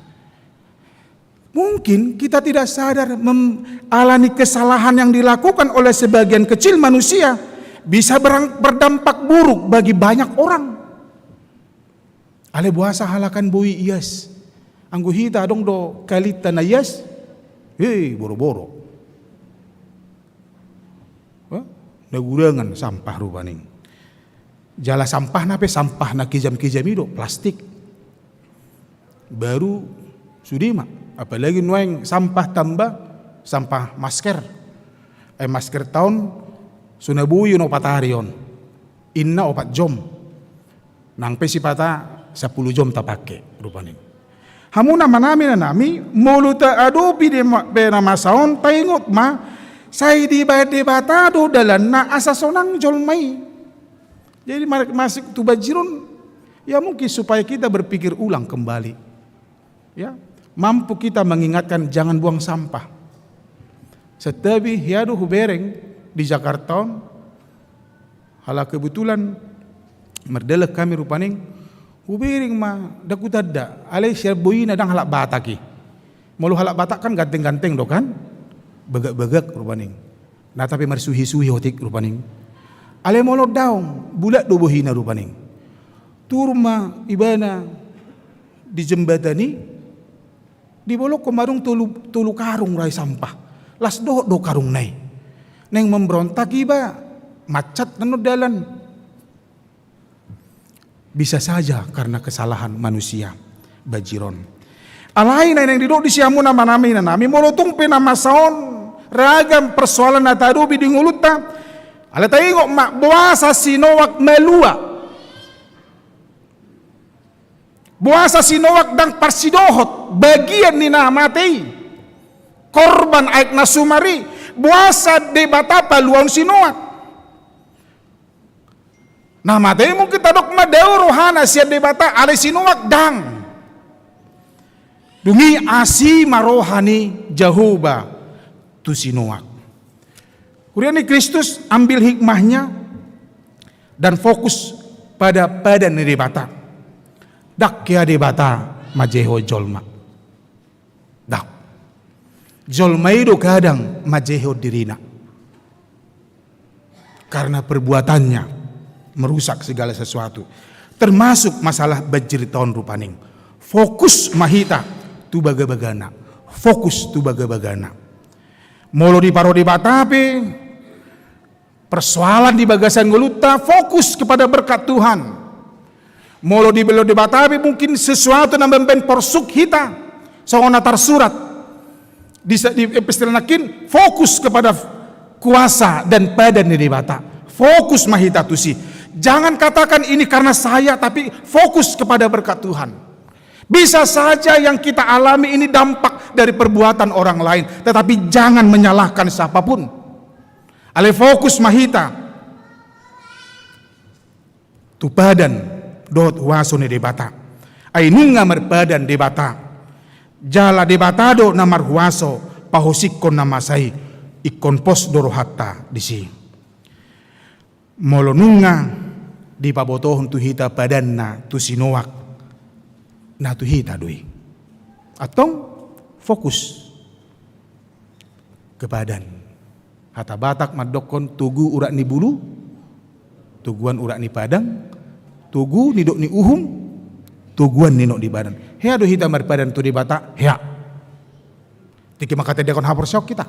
Mungkin kita tidak sadar mem-, alani kesalahan yang dilakukan oleh sebagian kecil manusia bisa berang-, berdampak buruk bagi banyak orang. Alai boasa halak an boi ias? Anggo hita adong do kalinta na ias, hei, boro-boro. Hah? Na gurangan sampah rupani. Jala sampahna pe sampah na kejam-kejam i do, plastik. Baru sude ma. Apalagi nuaeng sampah tamba, sampah masker. Eh, masker ta on so na boi on opat ari on. Inna opat jom. Nang pe sipata sampulu jom tapake rupani. Hamu na manami na nami, molo taadopi de ma-, pe na masa on, taingot ma, sai dibahen Debata do dalanna asa sonang jolma i. Jadi ma-, masuk tu banjir on, ya mungkin supaya kita berpikir ulang kembali. Ya, mampu kita mengingatkan jangan buang sampah. Santabi hea do hubereng di Jakarta on, halak kebetulan mardalan hami rupani, hubereng ma, ndang hutanda, alai sian boina ndang halak Batak i. Molo halak Batak kan ganteng-ganteng do kan, bagak-bagak rupani. Na tapi marsuhi-suhi otik rupani. Alai molo daong, bulat do bohina rupani. Turun ma ibana di jembatan i, dibolongkon ma dung tolu, tolu karung ra i sampah. Las dohot do karungna i. Naeng memberontak iba, macet annon dalan. Bisa saja karena kesalahan manusia, banjir on. Alai na naeng didok disi hamu na manami na nami, molo tung pe na masa on, ragam persoalan na taadopi di ngolunta, alai taingot ma, boasa si Noak malua? Boasa si Noak ndang parsidohot bagian ni na mate i? Korban aek na sumar i, boasa Debata paluahon si Noak? Na mate i mungkin tadok ma dao rohana sian Debata, alai si Noak ndang. Dung i asi ma roha ni Jahowa tu si Noak. Huria ni Kristus, ambil hikmahnya dan fokus pada padan ni Debata. Ndang hea Debata manjehoi jolma. Ndang. Jolma i do kadang manjehoi dirina. Karena perbuatannya merusak segala sesuatu. Termasuk masalah banjir ta on rupani. Fokus ma hita tu bagabagana. Fokus tu bagabagana. Molo diparo Debata pe persoalan di bagasan ngolunta, fokus kepada berkat Tuhan. Molo dibelok Debata pe mungkin sesuatu na mambahen porsuk hita, songon na tarsurat di, di epistel nangkin, fokus kepada kuasa dan padan ni Debata. Fokus ma hita tusi. Jangan katakan ini karena saya, tapi fokus kepada berkat Tuhan. Bisa saja yang kita alami ini dampak dari perbuatan orang lain, tetapi jangan menyalahkan siapapun. Alai fokus ma hita tu padan dohot huaso ni Debata. Ai nunga marpadan Debata. Jala Debata do na marhuaso pahosikkon na masa i, ingkon pos do rohanta disi. Molo nunga dipabotohon tu hita padanna tu si Noak, na tu hita do i. Antong fokus ke padan. Hata Batak mandokkon togu urat ni bulu, toguan urat ni padang, togu nidok ni uhum, toguan nidok ni badan. Hea do hita marpadan tu Debata, hea. Tingki mangkatandahon haporseaon hita.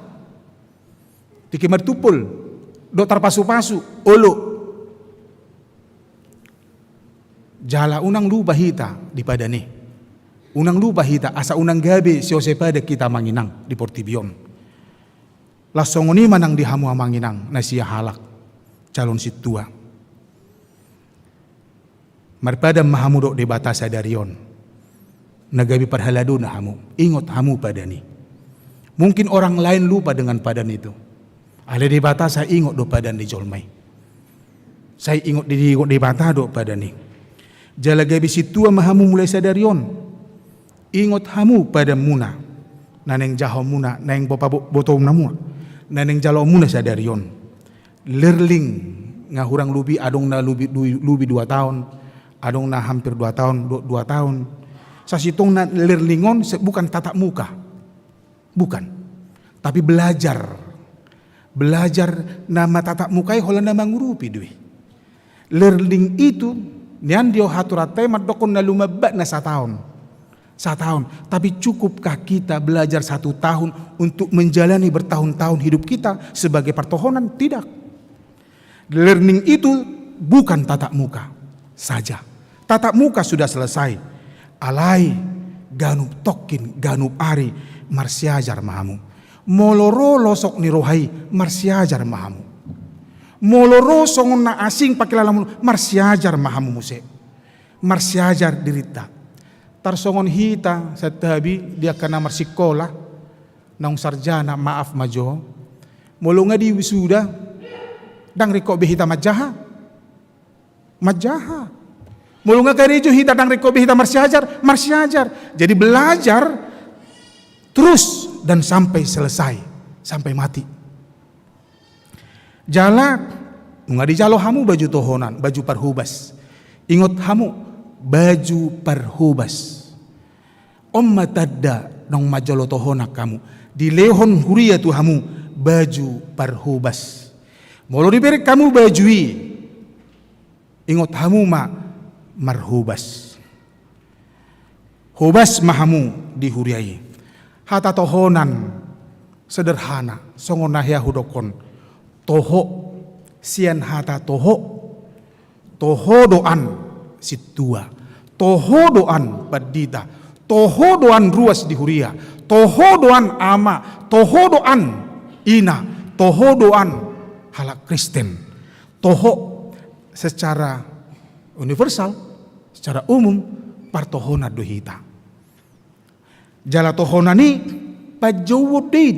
Tingki martumpol, dohot tarpasupasu, olo. Jala unang lupa hita di padan i. Unang lupa hita, asa unang gabe siose padan hita amang inang di portibi on. Laos songon i ma nang di hamu amang inang na siahalak calon sintua. Marpadan ma hamu dohot Debata sadari on. Na gabe parhaladona hamu, ingot hamu padan i. Mungkin orang lain lupa dengan padan itu. Alai Debata sai ingot do padan ni jolma i. Sai ingot di, ingot Debata do padan i. Jala gabe sintua ma hamu mulai sadari on. Ingot hamu padanmuna, na naeng jahaonmuna, naeng bo-, pabo-, botoonmuna, na naeng jaloonmuna sadari on. Lurling, nga hurang lobi, adong na lobi, lobi, lobi dua taon, adong na hampir dua taon, do-, dua taon. Sasintongna lurling on se-, bukan tatap muka. Bukan. Tapi belajar. Belajar na martatap muka i holan na mangurupi do i. Learning itu, nian di haturanta i mandokkon na lumambatna sataon. Sataon. Tapi cukupkah kita belajar satu tahun untuk menjalani bertahun-tahun hidup kita sebagai partohonan? Tidak. Learning itu bukan tatap muka saja. Tatap muka sudah selesai. Alai ganup tongkin, ganup ari marsiajar ma hamu. Molo ro losok ni roha i, marsiajar ma hamu. Molo ro songon na asing pangkilalaan, marsiajar ma hamu muse. Marsiajar dirinta. Tarsongon hita santabi di angka na marsikola, naung sarjana, maaf ma jo. Molo nga di wisuda, ndang ringkot be hita manjaha. Manjaha. Molo nga karejo hita, ndang ringkot be hita marsiajar, marsiajar. Jadi belajar terus dan sampai selesai, sampai mati. Jala, nunga dijalo hamu baju tohonan, baju parhobas. Ingot hamu, baju parhobas. On ma tanda naung manjalo tohonan hamu. Dilehon huria tu hamu baju parhobas. Molo dibereng hamu baju i, ingot hamu ma marhobas. Hobas ma hamu di huria i. Hata tohonan sederhana, songon na hea hudokkon. Toho, sian hata toho. Toho do an sintua. Toho do an pandita. Toho do an ruas di huria. Toho do an ama. Toho do an ina. Toho do an halak Kristen. Toho secara universal, secara umum, partohonan do hita. Jala tohonan i panjouon do i,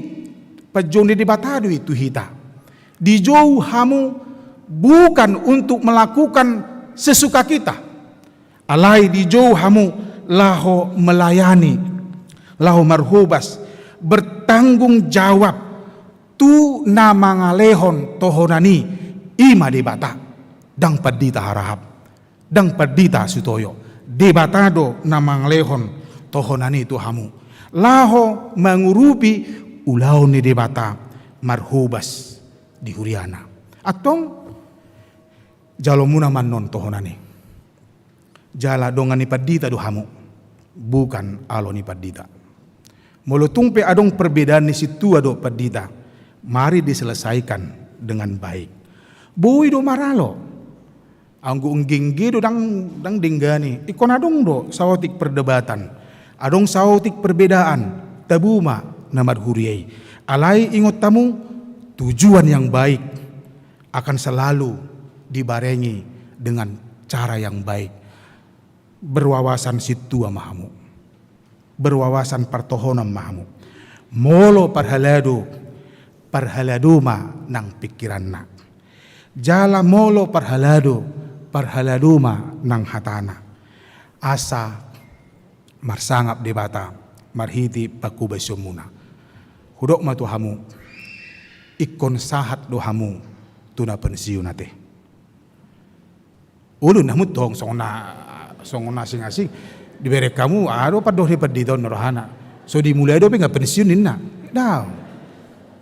panjouon ni Debata do i tu hita. Dijou hamu bukan untuk melakukan sesuka kita. Alai dijou hamu laho melayani, laho marhobas, bertanggung jawab tu na mangalehon tohonan i, i ma Debata, ndang pandita harahap. Ndang pandita sutoyo. Debata do na mangalehon tohonan i tu hamu. Laho mangurupi ulaon ni Debata marhobas di huriana. Antong jalomuna ma annon tohonan i. Jala dongan ni pandita do hamu. Bukan alo ni pandita. Molo tung pe adong perbedaan ni sintua dohot pandita, mari diselesaikan dengan baik. Boi do maralo. Anggo nggengge do ndang, ndang denggan i. Ingkon adong do saotik perdebatan. Adong saotik perbedaan. Tabu ma na marhuria i. Alai ingot hamu, tujuan yang baik akan selalu dibarengi dengan cara yang baik. Berwawasan sintua ma hamu. Berwawasan partohonan ma hamu. Molo parhalado, parhalado ma nang pingkiranna. Jala molo parhalado, parhalado ma nang hatana. Asa marsangap Debata marhite panghobasionmuna. Hudok ma tu hamu, ingkon sahat do hamu tu na pensiun ate. Olo na mutong songon na, songon na asing-asing. Dibereng hamu, aha do pandohan ni pandita on rohana. So dimulai dope nga pensiun ninna. Daong.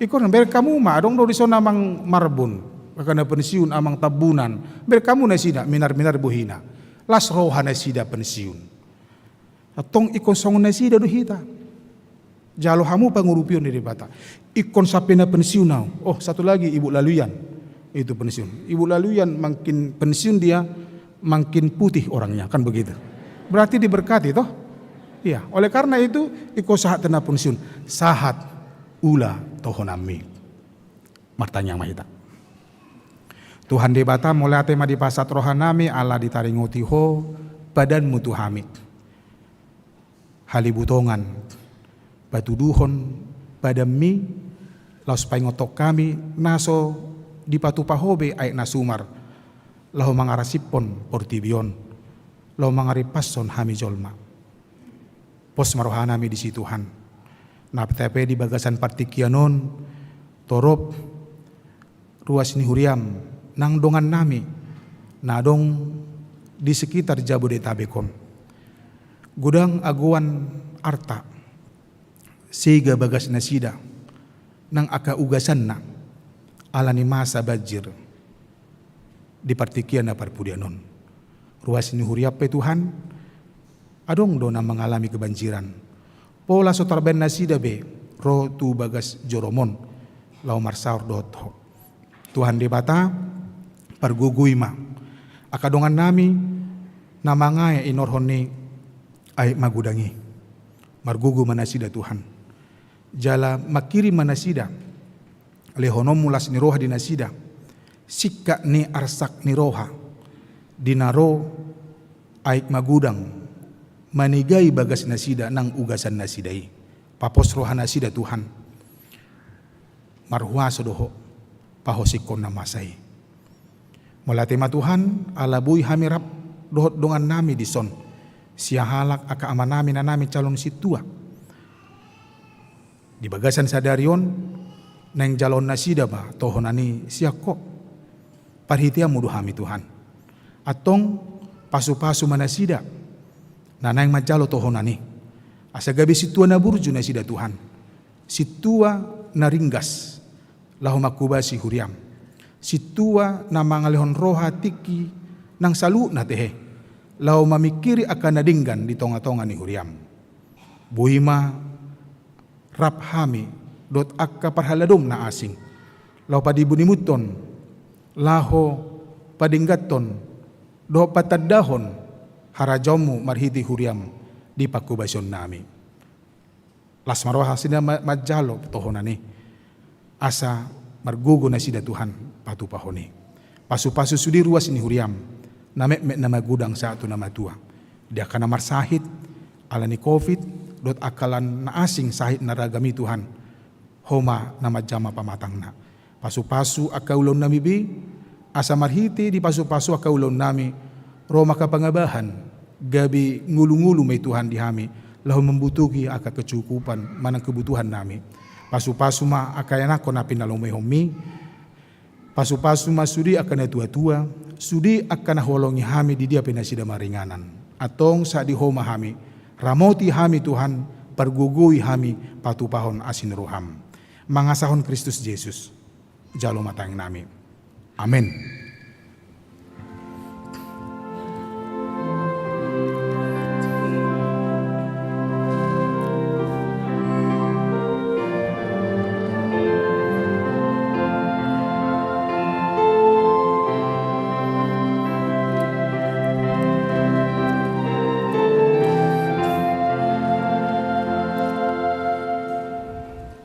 Ingkon bereng hamu ma, adong do dison amang Marbun. Angka na pensiun, amang Tambunan. Bereng hamu nasida, minar-minar bohina. Las roha nasida pensiun. Antong ingkon songon nasida do hita. Jalo hamu pangurupion ni Debata. Ingkon sampe na pensiun au. Oh, satu lagi, Ibu Laluyan. Itu pensiun. Ibu Laluyan makin pensiun dia, makin putih orangnya, kan begitu. Berarti diberkati toh? Iya, oleh karena itu, ingkon sahat tu na pensiun. Sahat ula tohonanmi. Martangiang ma hita. Tuhan Debata, mauliate ma dipasahat rohanami ala ditaringoti Ho padanmu tu hami. Halibutongan, patuduhon padanmi, laos paingothon hami na so dipatupa Ho be aek na sumar, laho mangarasiphon portibi on, laho mangarimpashon hami jolma. Pos ma rohanami disi Tuhan. Nang pe di bagasan partingkian on, torop ruas ni huriam, nang dongannami, na adong di sekitar Jabodetabek on. Godang agoan arta, sega bagas nasida nang angka ugasanna ala ni masa banjir di partingkian na parpudi on. Ruas ni huriam pe Tuhan, adong do na mangalami kebanjiran. Pola so tarbaen nasida be ro tu bagas joroMon laho marsaor dohot Ho. Tuhan Debata, pargogoi ma angka dongannami na mangae inorhon ni aek magodang i. Margogo ma nasida Tuhan. Jala mangkirim ma nasida, lehononmu las ni roha di nasida, singkat ni arsak ni roha, di na ro aek magodang, manegai bagas nasida nang ugasan nasida i. Papos roha nasida Tuhan. Marhuaso do Ho pahosingkon na masa i. Mauliate ma Tuhan, ala boi hami rap dohot dongannami dison, sian halak angka amanami inanami calon sintua. Di bagasan sadari on, naeng jaloon nasida ma tohonan i sian Ho. Parhiteanmu do hami Tuhan. Antong pasupasu ma nasida na naeng manjalo tohonan i, asa gabe sintua na burju nasida Tuhan. Sintua na ringgas laho manghobasi huriam. Sintua na mangalehon roha, tingki nang saluhutna tehe, laho mamingkiri angka na denggan di tongatonga ni huriam. Boi ma rap hami dohot angka parhaladoM na asing, laho padibunimuthon, laho padengganhon dohot patandahon harajaonMu marhite huriam di panghobasionNami. Las ma roha nasida ma-, manjalo tohonan i, asa margogo nasida Tuhan patupahon i. Pasupasu sude ruas ni huriam, na metmet na magodang sahat tu na matua. Di angka na marsahit ala ni covid, dohot angka na asing sahit na ragam i Tuhan, Ho ma na manjama pamatangna. Pasupasu angka ulaonnami be, asa marhite dipasupasu angka ulaonnami, ro ma angka pangabahan, gabe ngolungolu ma i Tuhan di hami, laho mambutuhi angka kecukupan manang kebutuhannami. Pasupasu ma angka ianakhon na pinalomoiHonMi, pasupasu ma sude angka natuatua, sude angka na huolongi hami di dia pe nasida maringanan. Antong sahat di Ho ma hami, ramoti hami Tuhan, pargogoi hami patupahon asi ni rohaM. Mangasahon Kristus Jesus, jalo ma tangiangnami. Amen.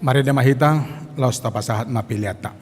Marende ma hita, laos tapasahat ma peleanta.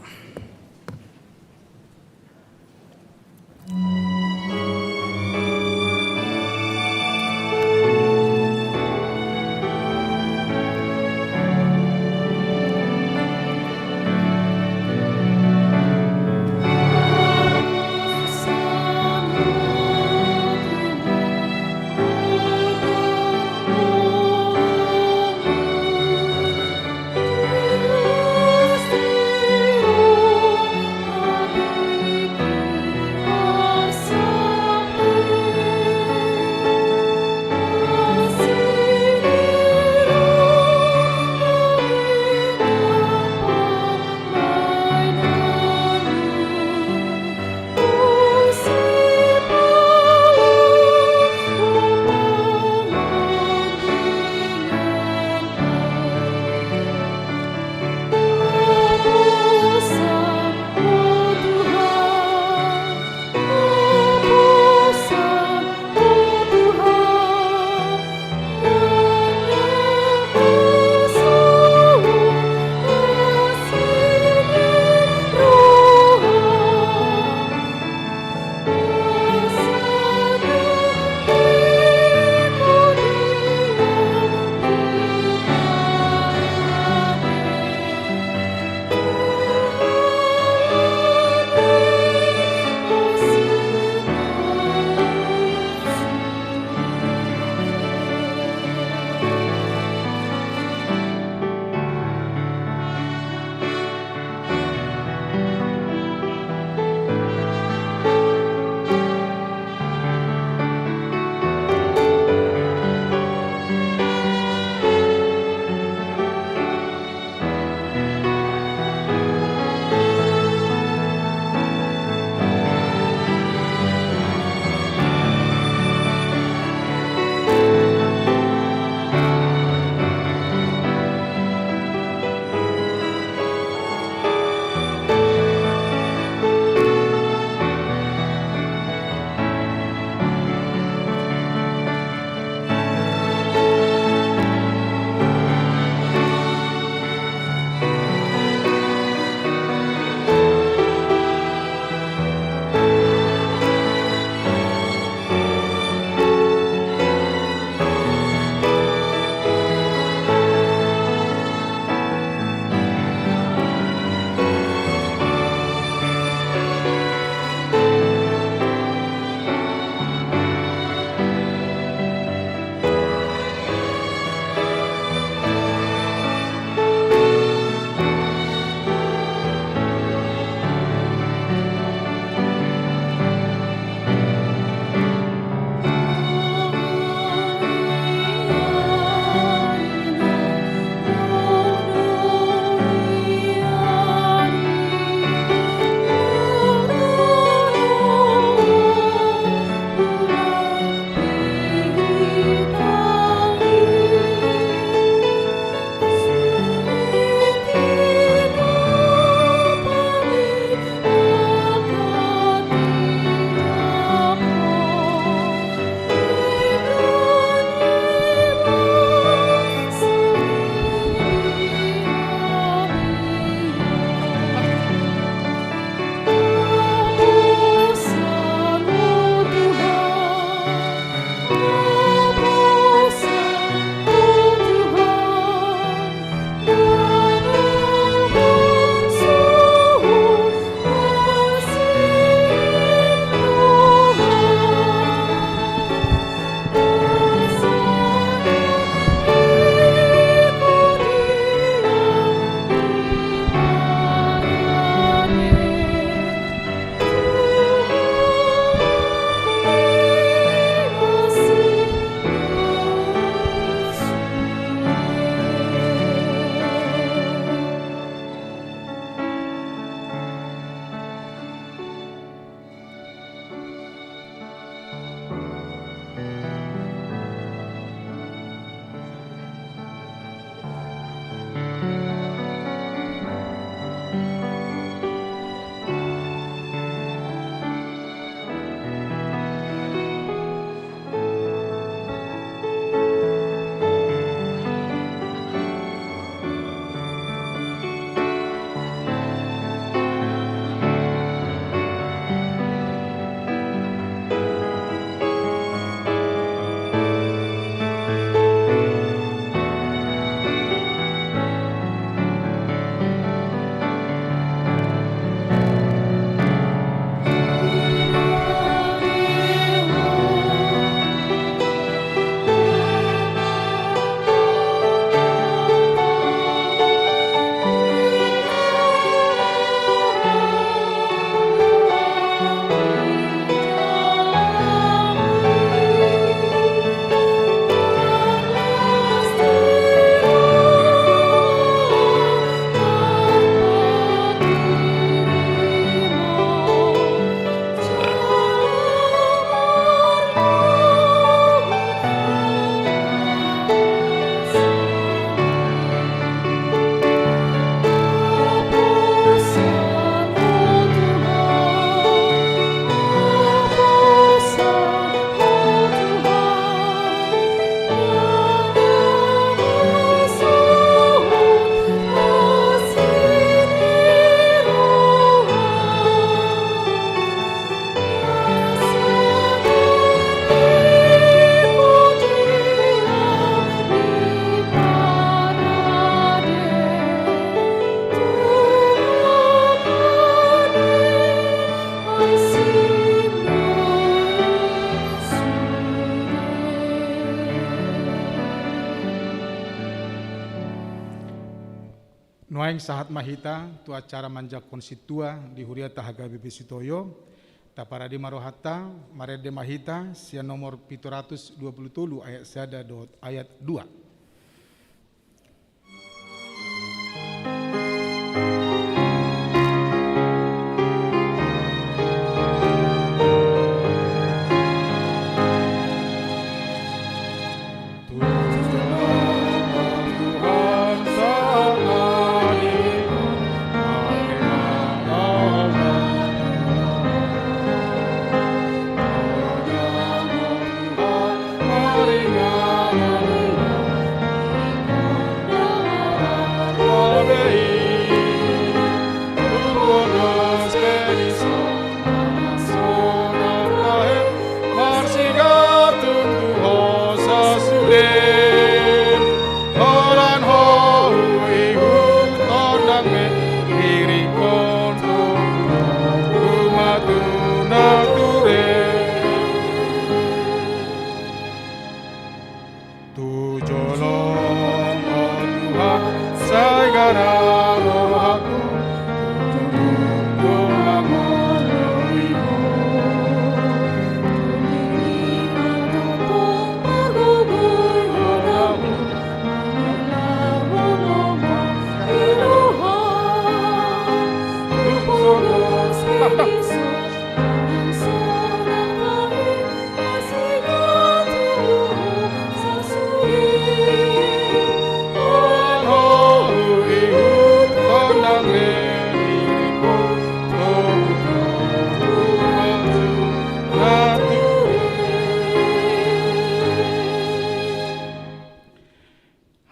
Nuaeng sahat ma hita tu acara manjangkon sintua di huriata H K B P Sitoyo. Taparade ma rohanta, marende ma hita sian nomor pitu ratus dua puluh tolu ayat sada dohot ayat dua. Tu jolom, o Tuhan, sai garar rohangku, tu jolom, o Tuhan.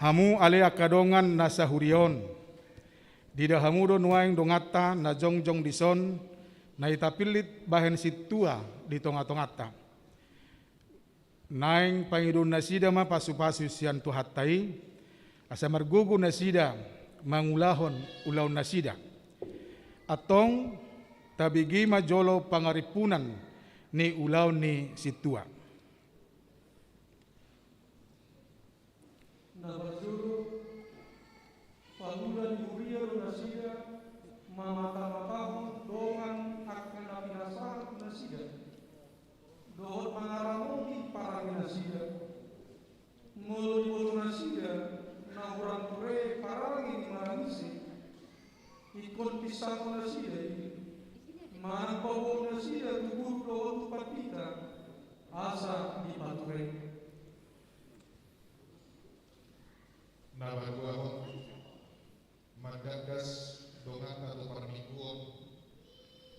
Hamu ale angka dongan na sahuria on, diida hamu do nuaeng donganta na jongjong dison, na i tapillit bahen sintua di tongatonganta. Naeng pangidoon nasida ma pasupasu sian Tuhanta i, asa margogo nasida mangulahon ulaon nasida. Antong, tabege ma jolo pangarimpunan ni ulaon ni sintua. Na parjolo, pangula ni huria do nasida, mamatamatahon dongan angka na pinasahat nasida, dohot mangaramoti parange nasida. Molo diboto nasida na hurang ture parange ni marangise, ingkon pinsangkon nasida i, manang paboaon nasida tu guru dohot tu pandita, asa dipature. Na paduahon, manggasgas donganta tu parmingguon,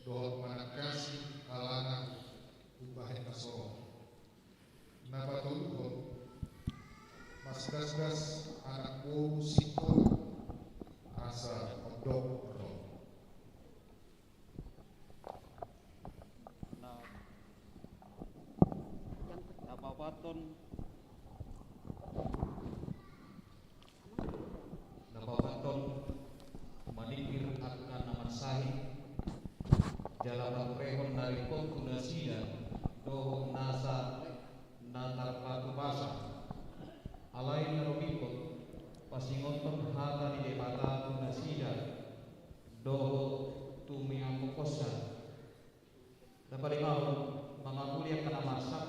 dohot manangkasi alana umbahen na soron. Na patoluhon, manggasgas anak boru singkola, asa ondok ro. Na, na paopathon, na paopathon, maningkir angka na marsahit, jala paturehon na ringkot tu nasida, dohot nasa na tarpatupa. Alai na ro ringkot, pasingothon hata ni Debata tu nasida, dohot tu miangkohonsa. Na palimahon, mangapuli angka na marsak,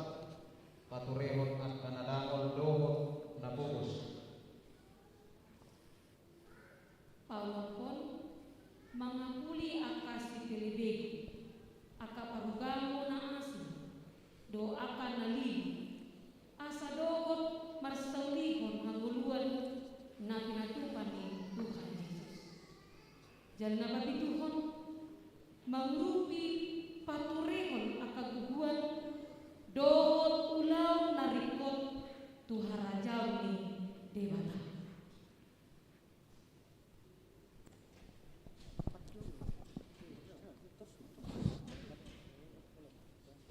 paturehon angka na dangol dohot na pogos. Paonomhon, mangapuli angka sipelebegu, angka parugamo na asing, dohot angka na lilu, asa dohot marsaulihon hangoluan na pinatupa ni Tuhan Jesus. Jala na papituhon, mangurupi paturehon angka gogoan dohot ulaon na ringkot tu harajaon ni Debata.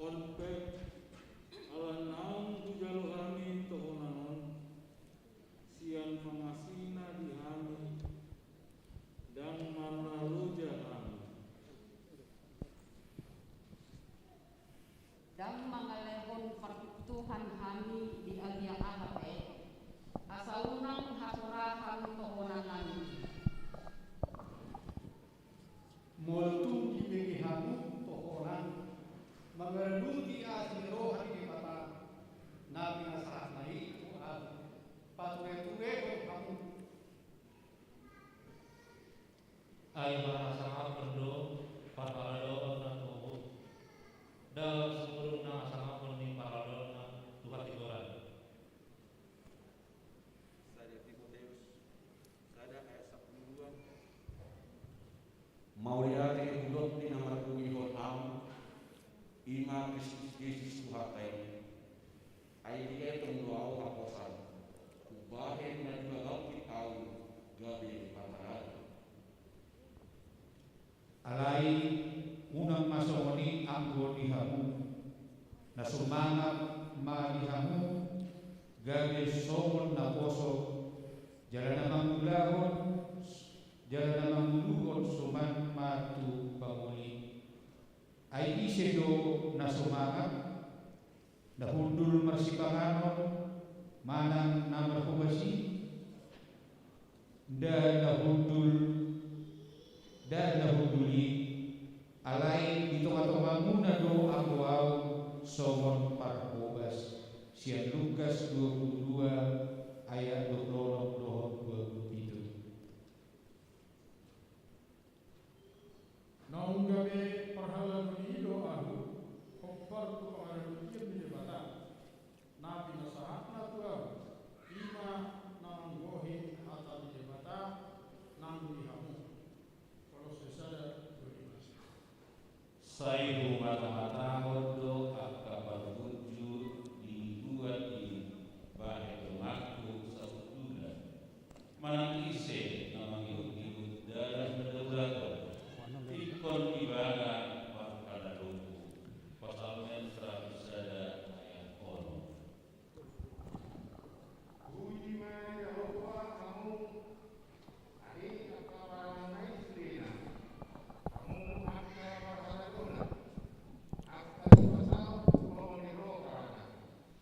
On pe, ala naung hujalo hami tohonan on, sian pangasina di hami, ndang marnaloja hami. Ndang mangalehon parpintoan hami di agia aha pe, asa unang Ai mangasangapon do parhalado na tu Ahu, da sumurung na asangapon ni parhalado na tu hatigoran. Sada Timoteus sada ayat sampulu dua. Mauliate hudok di na marhobas on, i ma Kristus Jesus Tuhanta i. Ai dietong do ahu haposan, umbahen na dibagangki ahu gabe parhalado. Alai unang ma songon i anggo di hamu, na sumangat ma di hamu, gabe songon na poso, jala na mangulahon, jala na manguluhon suman ma tu pangoli. Ai ise do na sumangat, na hundul marsipanganon manang na marhobas i? Nda na hundul, nda na hundul i, alai di tongatongamuna do anggo ahu songon parhobas. Sian Lukas dua pulu dua ayat dua pulu onom dohot dua pulu pitu. Naung gabe parhalado ni i do ahu, hombar tu pangaradotion ni Debata, na pinasahatna tu ahu, i ma na manggohi hata ni Debata nang di hamu. Kolose sada dua pulu lima. Sai humatahon do angka parbunju di hubuan i bahen donganku sahuttuna. Manang ise na mangihutihut dalan na dauraton, ingkon ibana parhaladongku. Psalmen seratus sada ayat onom. Puji ma Jahowa hamu, ale angka parangan na istina, hamu angka parhaladona, angka sipasaut holong ni rohana.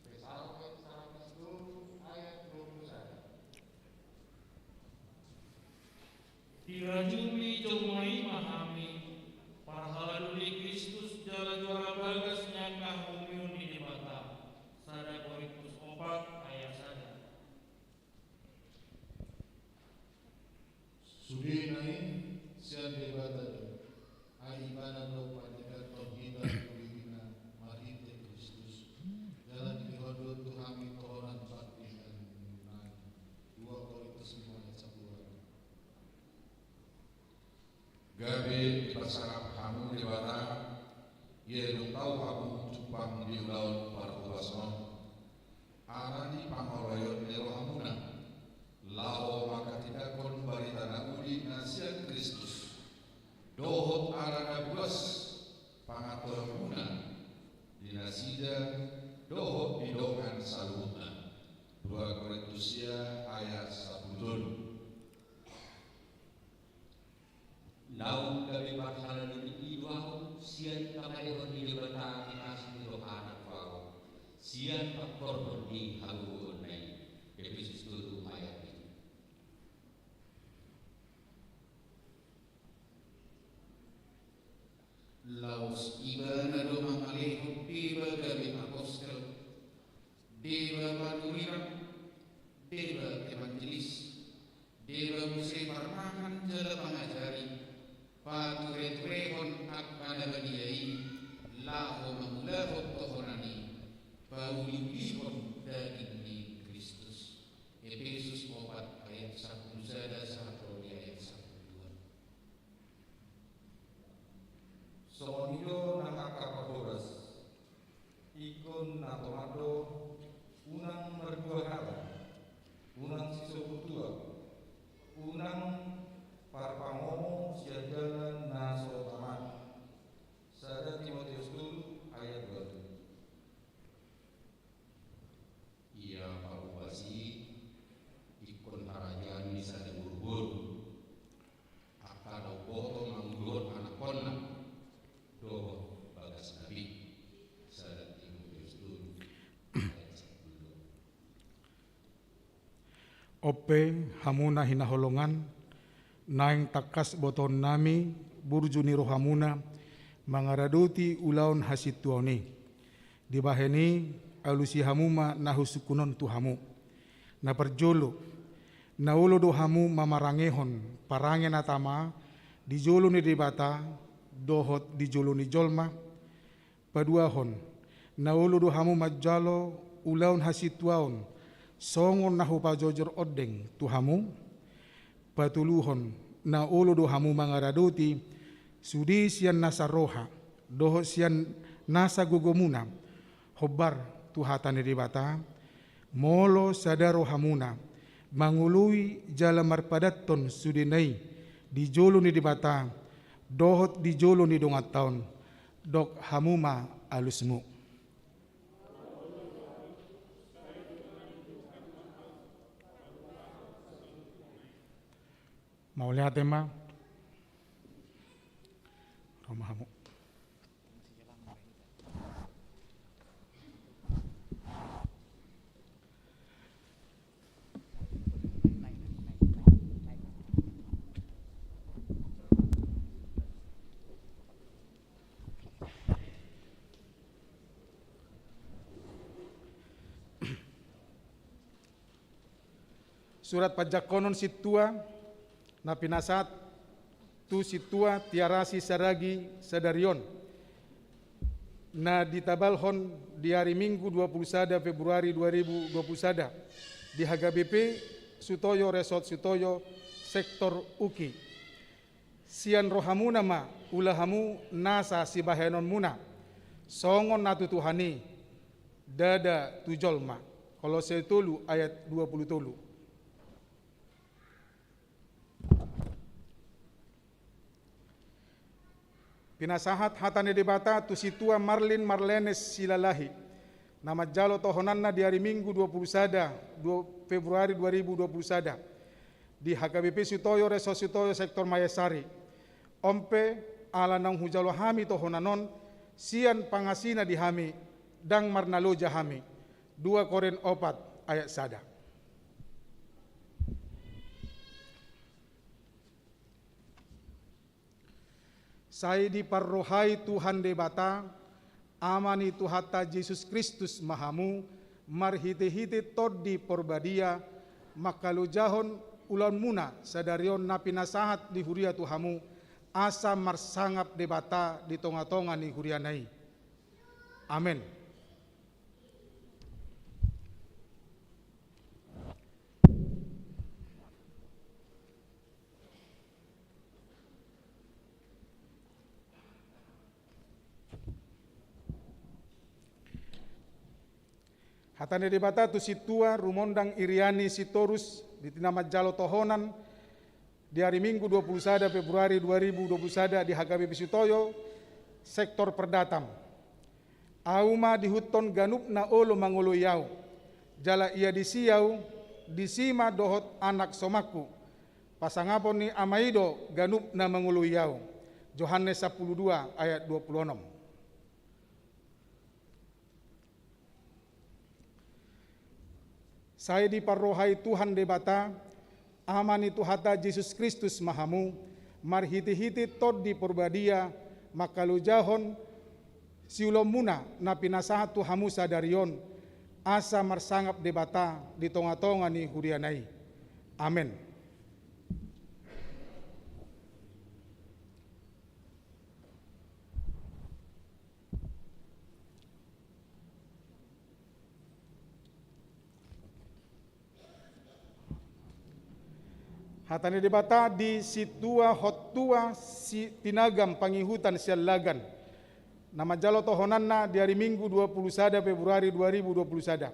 Psalmen seratus tolu ayat dua pulu sada. Dirajumi jolma i ma hami, parhalado ni Kristus jala juara bagas ni angka haumon ni Debata. Sada Korintus opat ayat sada. Sudena i sian Debata do, ai ibana do pandegathon hita tu dirina marhite Kristus, jala dilehon do tu hami tohonan pardenggan ni umurna i. Dua Korintus lima ayat sampulu opat. Gabe diparsangap hamu Debata, ia dung tau hamu jumpang di ulaon parhobason, ala ni pangoloion ni rohamuna, laho manghatindangkon barita na uli na sian Kristus, dohot ala na buas pangantusionmuna di nasida dohot di dongan saluhutna. Dua Korintus sia ayat sampulu tolu. Naung gabe parhalado ni i do ahu sian pamalehon ni Debata ni asi ni rohana tu ahu, sian pangkorhon ni hagogoonna i. Epesus tolu ayat pitu. Laos ibana do mangalehon deba gabe apostel, deba panurirang, deba evangelis, deba muse parmahan jala pangajari, patureturehon angka na badia i, laho mangulahon tohonan i, pauliulihon daging ni Kristus. Epesus opat ayat sampulu sada sahat ro di ayat sampulu dua. Songon i do nang angka parhoras, ingkon na tongan do, unang mardua hata, unang sisobutuak, unang parpangomo sian dalan na so tamat. Sada Timoteus tolu ayat dua pulu. Ia parhobas i ingkon harajaon ni sada boruboru, angka na umboto manguluhon anakkonna dohot bagasna be. Sada Timoteus tolu ayat sampulu dua. On pe, hamu na hinaholongan, naeng tangkas botoonnami burju ni rohamuna mangaradoti ulaon hasintuaon i. Dibahen i, alusi hamu ma na husungkun on tu hamu. Na parjolo, na olo do hamu mamarangehon parange na tama Di jolo ni Debata dohot di jolo ni jolma. Paduahon, na olo do hamu manjalo ulaon hasintuaon songon na hupajojor ondeng tu hamu. Patoluhon, na olo do hamu mangaradoti sude sian nasa roha dohot sian nasa gogomuna, hombar tu hata ni Debata. Molo sada rohamuna mangoloi jala marpadathon sudena i di jolo ni Debata dohot di jolo ni donganta on, dok hamu ma alusmu. Mauliate ma. Ro ma hamu. Surat panjangkonon sintua na pinasahat tu sintua Tiarasi Saragi sadari on, na ditabalhon di ari Minggu dua puluh sada Februari dua ribu dua puluh sada di H K B P Sutoyo, Resort Sutoyo, Sektor Uki. Sian rohamuna ma ula hamu nasa sibahenonmuna, songon na tu Tuhan i, ndada tu jolma. Kolose tolu ayat dua puluh tolu. Pinasahat hata ni Debata tu sintua Marlin Marlenes Silalahi, na manjalo tohonanna di ari Minggu dua puluh sada, dua Februari dua ribu dua puluh sada, di H K B P Sutoyo, Resort Sutoyo, Sektor Mayasari. On pe, ala naung hujalo hami tohonan on sian pangasina di hami, ndang marnaloja hami. Dua Korint opat ayat sada. Sai diparrohai Tuhan Debata, Ama ni Tuhanta Jesus Kristus ma hamu, marhitehite Tondi Porbadia, mangkalojahon ulaonmuna sadari on na pinasahat di huria tu hamu, asa marsangap Debata di tongatonga ni huriana i. Amen. Hata ni Debata tu sintua Rumondang Iriani Sitorus, di na manjalo tohonan di ari Minggu dua puluh sada Februari dua ribu dua puluh sada di H K B P Sutoyo, Sektor Perdatam. Ahu ma diihuthon ganup na olo mangoloi ahu, jala ia disi ahu, disi ma dohot anak somakku. Pasangapon ni Ama i do ganup na mangoloi ahu. Johannes sampulu dua ayat dua puluh onom. Sai diparrohai Tuhan Debata, Ama ni Tuhanta Jesus Kristus ma hamu, marhitehite Tondi Porbadia, mangkalojahon siulaonmuna na pinasahat tu hamu sadari on, asa marsangap Debata di tongatonga ni huriana i. Amen. Hata ni Debata di sintua Hottua Sitinagam Pangihutan Siallagan, na manjalo tohonanna di ari Minggu dua puluh sada Februari dua ribu dua puluh sada,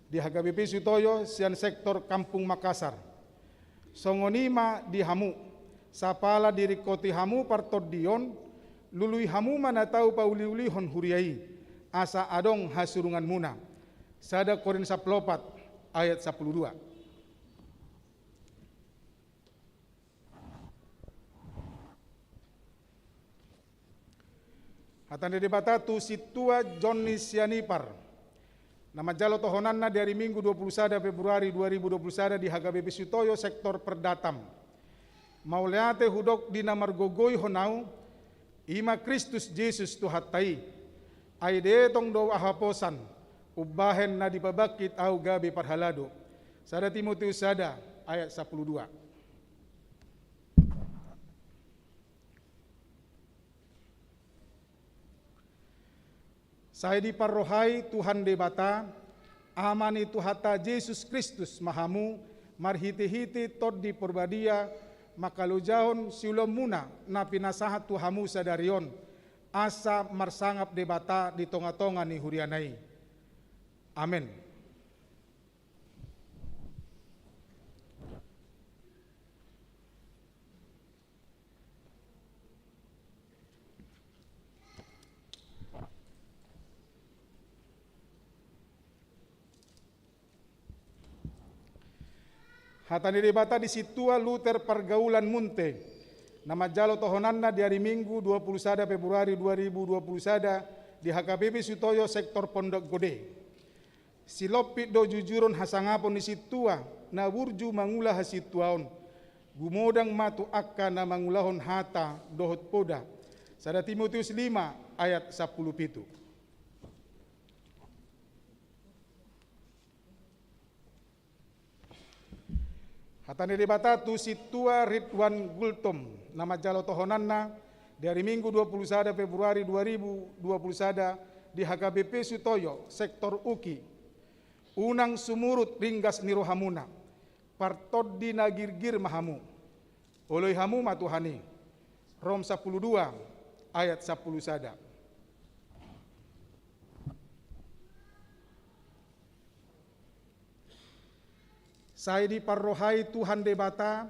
di H K B P Sutoyo sian Sektor Kampung Makassar. Songon i ma di hamu, sapala diringkoti hamu partondion, lului hamu ma na tau pauliulihon huria i, asa adong hasurunganmuna. Sada Korint sampulu opat ayat sampulu dua. Hata ni Debata tu sintua Jonni Sianipar, na manjalo tohonanna di ari Minggu dua puluh sada Februari dua ribu dua puluh sada di H K B P Sutoyo Sektor Perdatam. Mauliate hudok di na margogoihon ahu, i ma Kristus Jesus Tuhanta i. Ai dietong do ahu haposan, umbahen na dipabangkit ahu gabe parhalado. Sada Timoteus sada ayat sampulu dua. Sai diparrohai Tuhan Debata, Ama ni Tuhanta Jesus Kristus ma hamu, marhite-hite Tondi Porbadia, mangkalojahon siulaonmuna na pinasahat tu hamu sadari on, asa marsangap Debata di tonga-tonga ni huriana i. Amen. Hata ni Debata di Sintua Luther Pargaulan Munte, na manjalo tohonanna di ari Minggu dua pulu sada Februari dua ribu dua pulu sada di H K B P Sutoyo sektor Pondok Gede. Silompit do jujuron hasangapon ni sintua na burju mangula hasintuaon. Gumodang ma tu angka na mangulahon hata dohot poda. Sada Timoteus lima ayat sampulu pitu. Hata ni Debata tu Sintua Ridwan Gultom, na manjalo tohonanna di ari Minggu dua pulu sada Februari dua ribu dua pulu sada di H K B P Sutoyo, sektor Uki. Unang sumurut ringgas ni rohamuna, partondi na girgir ma hamu. Oloi hamu ma Tuhan i. Rom sampulu dua ayat sampulu sada. Sai diparrohai Tuhan Debata,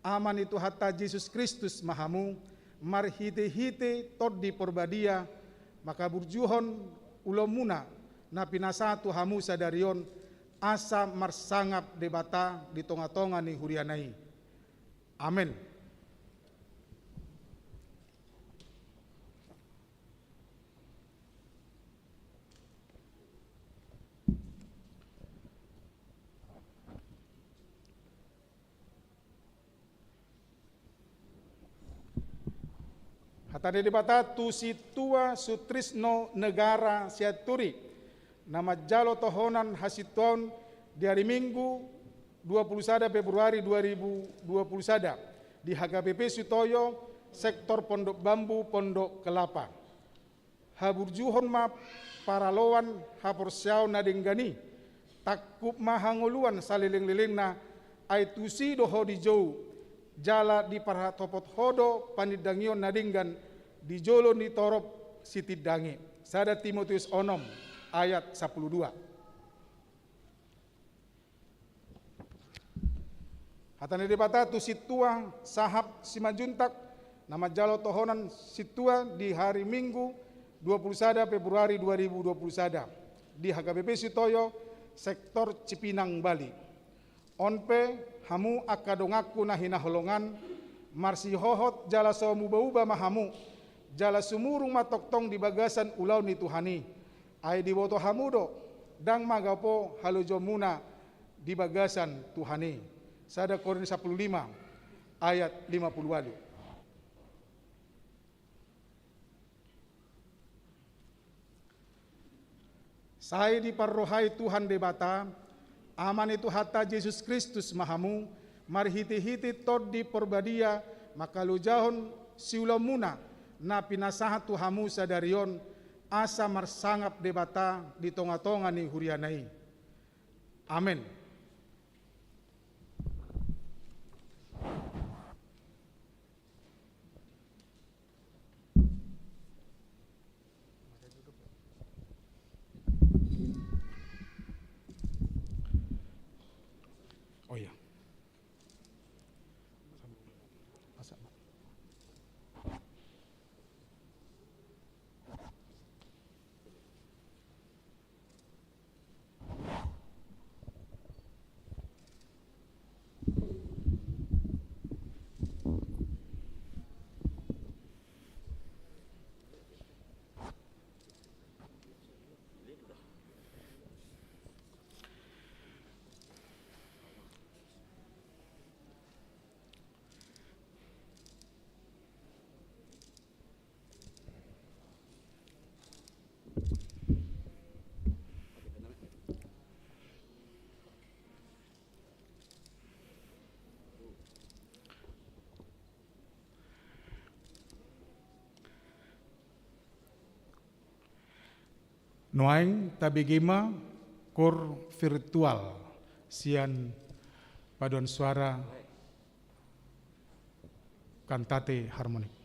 Ama ni Tuhanta Jesus Kristus ma hamu, marhite-hite Tondi Porbadia, mangkaburjuhon ulaonmuna na pinasahat tu hamu sadari on, asa marsangap Debata di tonga-tonga ni huriana i. Amen. Hata ni Debata tu Sintua Sutrisno Negara Sianturi, na manjalo tohonan hasintuaon di ari Minggu dua pulu sada Februari dua ribu dua pulu sada di H K B P Sutoyo, sektor Pondok Bambu, Pondok Kelapa. Haburjuhon ma paraloan haporseaon na denggan i, tangkup ma hangoluan saleleng-lelengna, ai tusi do ho dijou, jala diparhatopot ho do panindangion na denggan di jolo ni torop sitindangi. Sada Timoteus onom ayat sampulu dua. Hata ni Debata tu Sintua Sahap Simanjuntak, na manjalo tohonan sintua di hari Minggu dua pulu sada Februari dua ribu dua pulu sada di H K B P Sutoyo, sektor Cipinang, Bali. On pe, hamu angka donganku na hinaholongan, marsihohot jala so muba-uba ma hamu, jala sumurung ma tongtong di bagasan ulaon ni Tuhan i. Ai diboto hamu do, ndang magapo halojaonmuna di bagasan Tuhan i. Sada Korintus sampulu lima ayat lima pulu ualu. Sai diparrohai Tuhan Debata, Ama ni Tuhanta Jesus Kristus ma hamu, marhite-hite Tondi Porbadia, mangkalojahon siulaonmuna na pinasahat tu hamu sadari on, asa marsangap Debata di tonga-tonga ni huriana i. Amen. Oh iya. Nuaeng tabege ma koor virtual sian paduan suara Kantate Harmonik.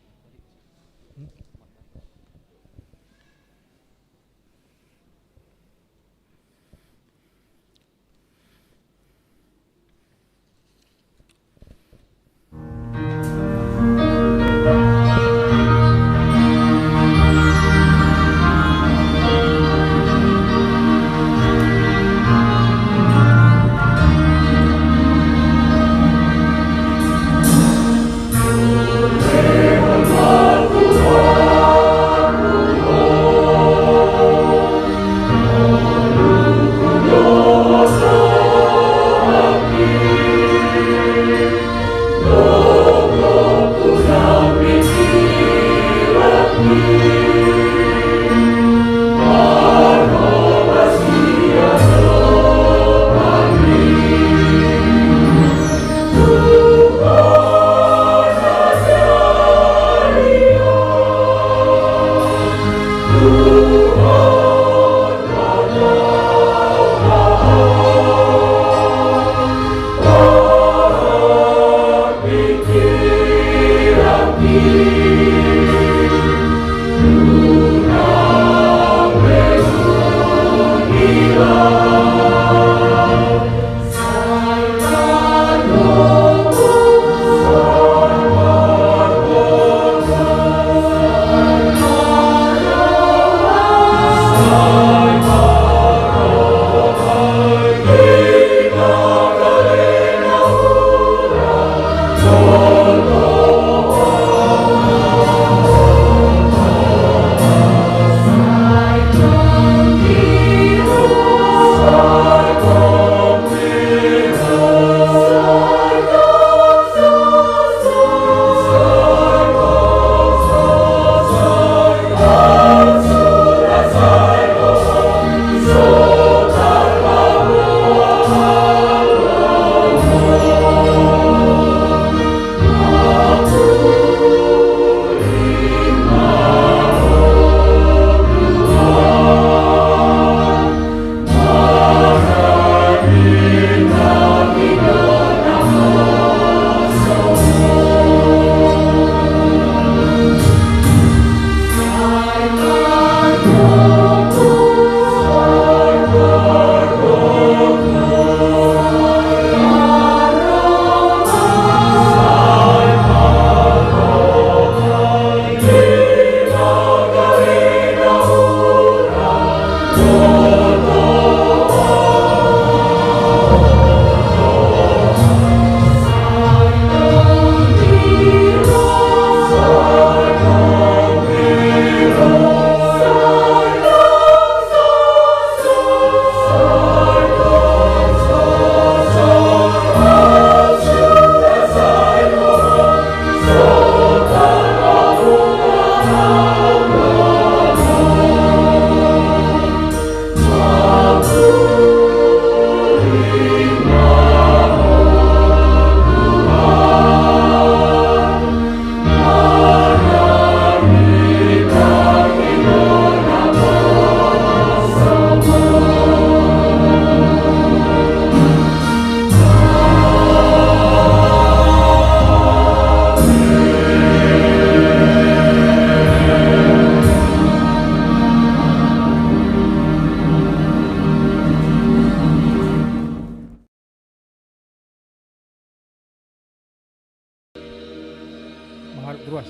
Mangharap ruas.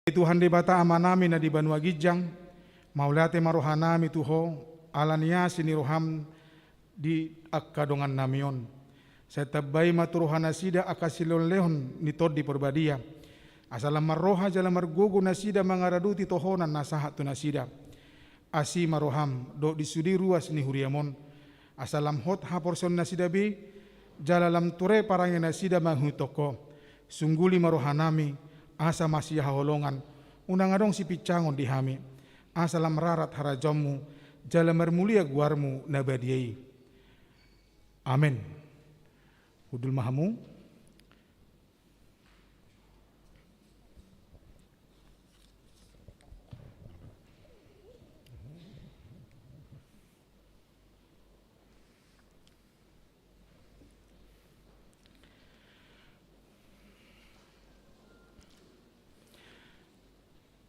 Tuhan Debata Amanami na di banua ginjang, mauliate ma rohanami tu Ho, ala ni asi ni roham di angka dongannami on. Sai tambai ma tu rohanasida angka silehonlehon ni Tondi Parbadia, asa lam marroha jala margogo nasida mangaradoti tohonan na sahat tu nasida. Asi ma roham dohot di sude ruas ni huriam on, asa lam hot haporseaonnasida be Jala lam ture parange nasida mangihuthon Ho. Sungguli ma rohanami, asa masihaholongan, unang adong sipinsangon di hami, asa lam rarat harajaonMu, jala marmulia goarMu na badia i. Amen. Hundul ma hamu.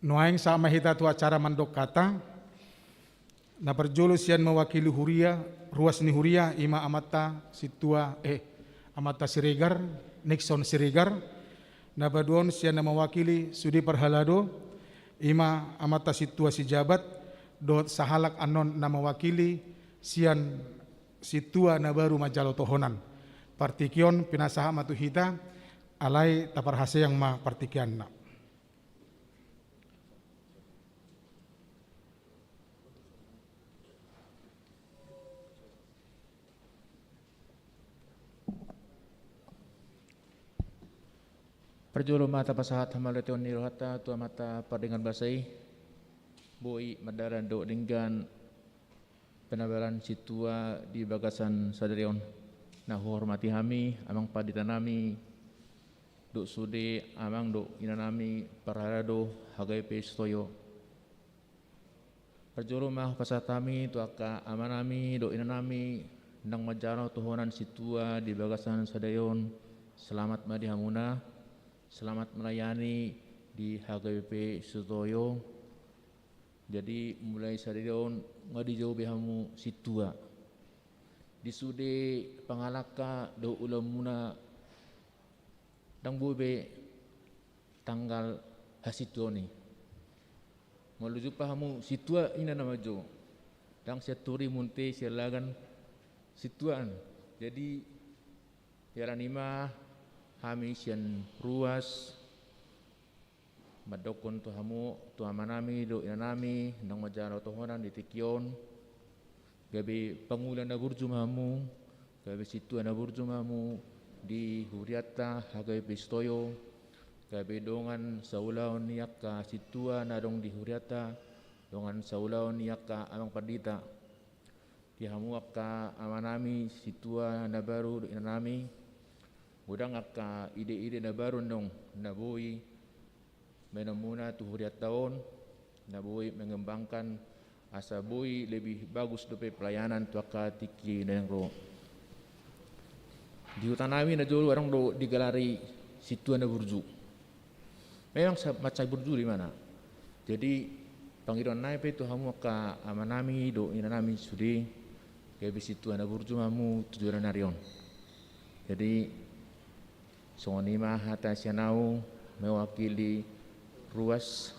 Nuaeng sahat ma hita tu acara mandok hata. Na parjolo sian mewakili huria, ruas ni huria, ima amanta Sintua, eh, amanta Siregar, Nixon Siregar. Na paduahon sian na mewakili sude parhalado, ima amanta Sintua Sijabat, dohot sahalak annon na mewakili sian Sintua na baru manjalo tohonan. Partingkian on pinasahat ma tu hita, alai taparhaseang ma partingkianna. Parjolo ma tapasahat hamauliateon ni rohanta tu Amanta pardenggan basa i, boi mardalan dohot denggan pinabalan Sintua di bagasan sadari on. Na huhormati hami, amang panditanami, dohot sude amang dohot inanami parhalado H K B P Sutoyo. Parjolo ma hupasahat hami tu angka amanami dohot inanami naung manjalo tohonan Sintua di bagasan sadari on. Selamat ma di hamuna, selamat melayani di H K B P Sutoyo. Jadi mulai sadari on nga dijou be hamu Sintua. Di sude pangalangka dohot ulaonmuna ndang boi be tanggal hasintuaon i. Molo jumpa hamu Sintua, ina nama jo. Ndang sian toru i, muntah sian lagan Sintuaan. Jadi, alani i ma hami sian ruas mandokkon tu hamu, tu amanami dohot inanami naung manjalo tohonan di tingki on, gabe pangula na burju ma hamu, gabe sintua na burju ma hamu di hurianta H K B P Sutoyo, gabe dongan saulaon ni angka sintua na adong di hurianta, dongan saulaon ni angka amang pandita. Di hamu angka amanami, sintua na baru dohot inanami, godang angka ide-ide na baru annon na boi baenonmuna tu hurianta on, na boi mengembangkan asa boi lebih bagus dope pelayanan tu angka tingki na naeng ro. Di hutanami na jolo adong do digalari sintua na burju. Memang sa-, mansai burju do ibana. Jadi, pangidoan nami pe tu hamu angka amanami dohot inanami sude, gabe sintua na burju ma hamu tu joloan ni ari on. Jadi, songon i ma hata sian ahu mewakili ruas